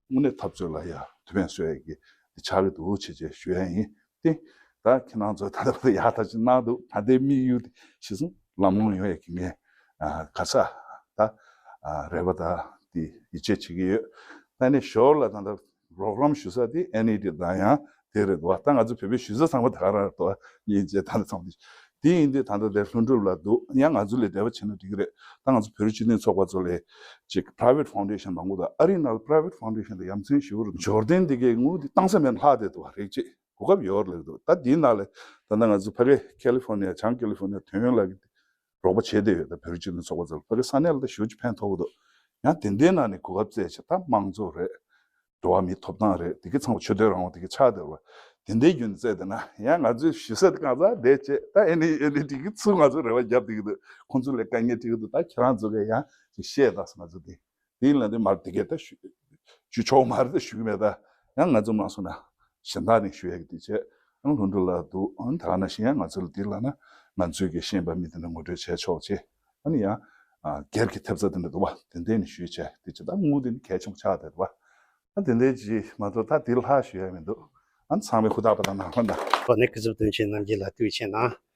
དངོས་གནས་འཐབ་རྩོད་ལ་ཡ་དུ་ཕན་གསོས་ཡ་གི་དེ་ཆགས་ཀྱི་འདུག་ཅེས་ཅེས་ཞུ་ཡ་ཡིན། དེ་ད་ཁྱེད་རང་ཚོས་ད་ལྟ་བར་དུ་ཡག་ཐག་ཆོད་གནང་འདུག་ད་ལྟའི་དམིགས་ཡུལ་དེ་གཞི་བཟུང་ལམ་ལྷོང་ཡོང་ཡ་གི་ངས་ཨ་ག་ས་ད་ཨ་རེ་བ་ད་དེ་ཡིད་ཆེས་བྱེད་ཀྱི་ཡོད། ད་ནི་ཞོར་ལ་ད་ལྟ་རོགས་རམ་ཞུ་ས་དེ་ཨེན་ཨི་ཊི་དང་ཡང་དེ་རེད་འདུག་ད་ང་ཚོ་བོད་པའི་ཞུ་ས་ཚང་མ་ད་ག་རང་རེད་འདུག་ཡིན་ཅེས་ད་ལྟ་ཚང་མ་དེ་ཡིན་དུས་ད་ལྟ་དེ་ལྷུན་གྲུབ་ལ་འདུག་ཡང་ང་ཚོ་ལས་འདས་པ་བྱས་ན་འགྲིག་གི་རེད། ད་ང་ཚོ་བོད་རིགས་སྤྱི་མཐུན་ཚོགས་པ་ཚོ་ལས་ཅིག་པ་རའི་ཝེ་ཊི་ཕའུན་ཌེ་ཤན་མང་པོ་འདུག་ཨ་རིའི་ནང་ལ་པ་རའི་ཝེ་ཊི་ཕའུན་ཌེ་ཤན་དེ་ཡ་མཚན་ཞེ་པོ་རེད། འབྱོར་ལྡན་དེ་གའི་དངུལ་དེ་བཏང་ས་མེད་ལྷག་བསྡད་འདུག་རེད། ཅིག་གོ་སྐབས་ཡོད་རེད་འདུག་ད་འདིའི་ནང་ལ་ད་ལྟ་ང་ཚོ་ཕ་གི་ཁ་ལི་ཧྥོར་ནི་ཡ་བྱང་ཁ་ལི་ཧྥོར་ནི་ཡ་དོན་ཡོད་ལགས་ཀྱིས་རོགས་པ་བྱས་བསྡད་ཡོད། ད་བོད་རིགས་སྤྱི་མཐུན་ཚོགས་པ་ཚོ་ལ་ཕ་གི་ས་གནས་ལ་ད་ཞེ་པོ་ཅིག་ཕན་ཐོགས་ཀྱི་འདུག་ཡང་དེ་འདྲའི་ནང་ནས་གོ་སྐབས་བཙལ་བྱས། ད་དམངས་གཙོ་རེད། འགྲོ་བ་མིའི་ཐོབ་ཐང་རེད། དེ་གི་ཚང་མ་ཆོས་དད་རང་དབང་དེ་གི་ཆགས་བསྡད་པ། དེ་འདྲའི་རྒྱུན་བཙལ་བསྡད་ན་ཡང་ང་ཚོས་ཞུ་ས་དེ་གང་ཟག་བསྡད་བྱས། ད་ཨེ་ནི་ཨེ་ནི་དེ་གི་ཚུར་ང་ཚོ་རེ་བ་བརྒྱབ་བསྡད་ཀྱི་འདུག་ཁོང་ཚོ་ལ་དཀའ་ངལ་འཕྲད་ཀྱི་འདུག་ད་ཁྱེད་རང་ཚོ་གིས་ཡང་ཅིག་བཤད་དང་ཟེར། ང་ཚོ་དེ་དེ་ཡིན་ལ་དེ་མར་དེ་གས་ད་ཞུ་ཞུ་ཆོག་མ་རེད། ད་ཞུ་གི་མེད། ད་ཡང་ང་ཚོ་མ་སོང་ན་གཞན་དག་ནས་ཞུ་ཡ་གི་དུས་བྱས། ལྷུན་གྲུབ་ལགས་འདུག་ཨ་ནི་ད་ག་ནང་བཞིན་ཡང་ང་ཚོ་ལ་འདི་ལ་ན་ང་ཚོའི་གི་ཤེས་པ་མི་དེ་འདྲ་ངོ་སྤྲོད་བྱས་ཆོག་ཅེས། ཨ་ནི་ཡང་ཨ་སྒེར་གྱི་ཐེབས་རྩ་དེ་འདྲ་འདུག་བ། དེ་འདྲ་ནས་ཞུས་བྱས་དེ་ཅི་ད་དངུལ་དེ་ནི་གལ་ཆེན་པོ་ཆགས་བསྡད་འདུག་བ། ཨ་དེ་འདྲ་ཅིག་མ་གཏོགས་ད་དེ་ལྷག་ཞུ་ཡ་མི་འདུག་ཨ་ཚང་མས་ཧུར་ཐག་པ་དང་ནང་པ་དང་། ཨོ་ནི་སྐུ་ཚབ་དོན་ཆེན་རྣམ་རྒྱལ་ལགས་ཐུགས་རྗེ་གནང་།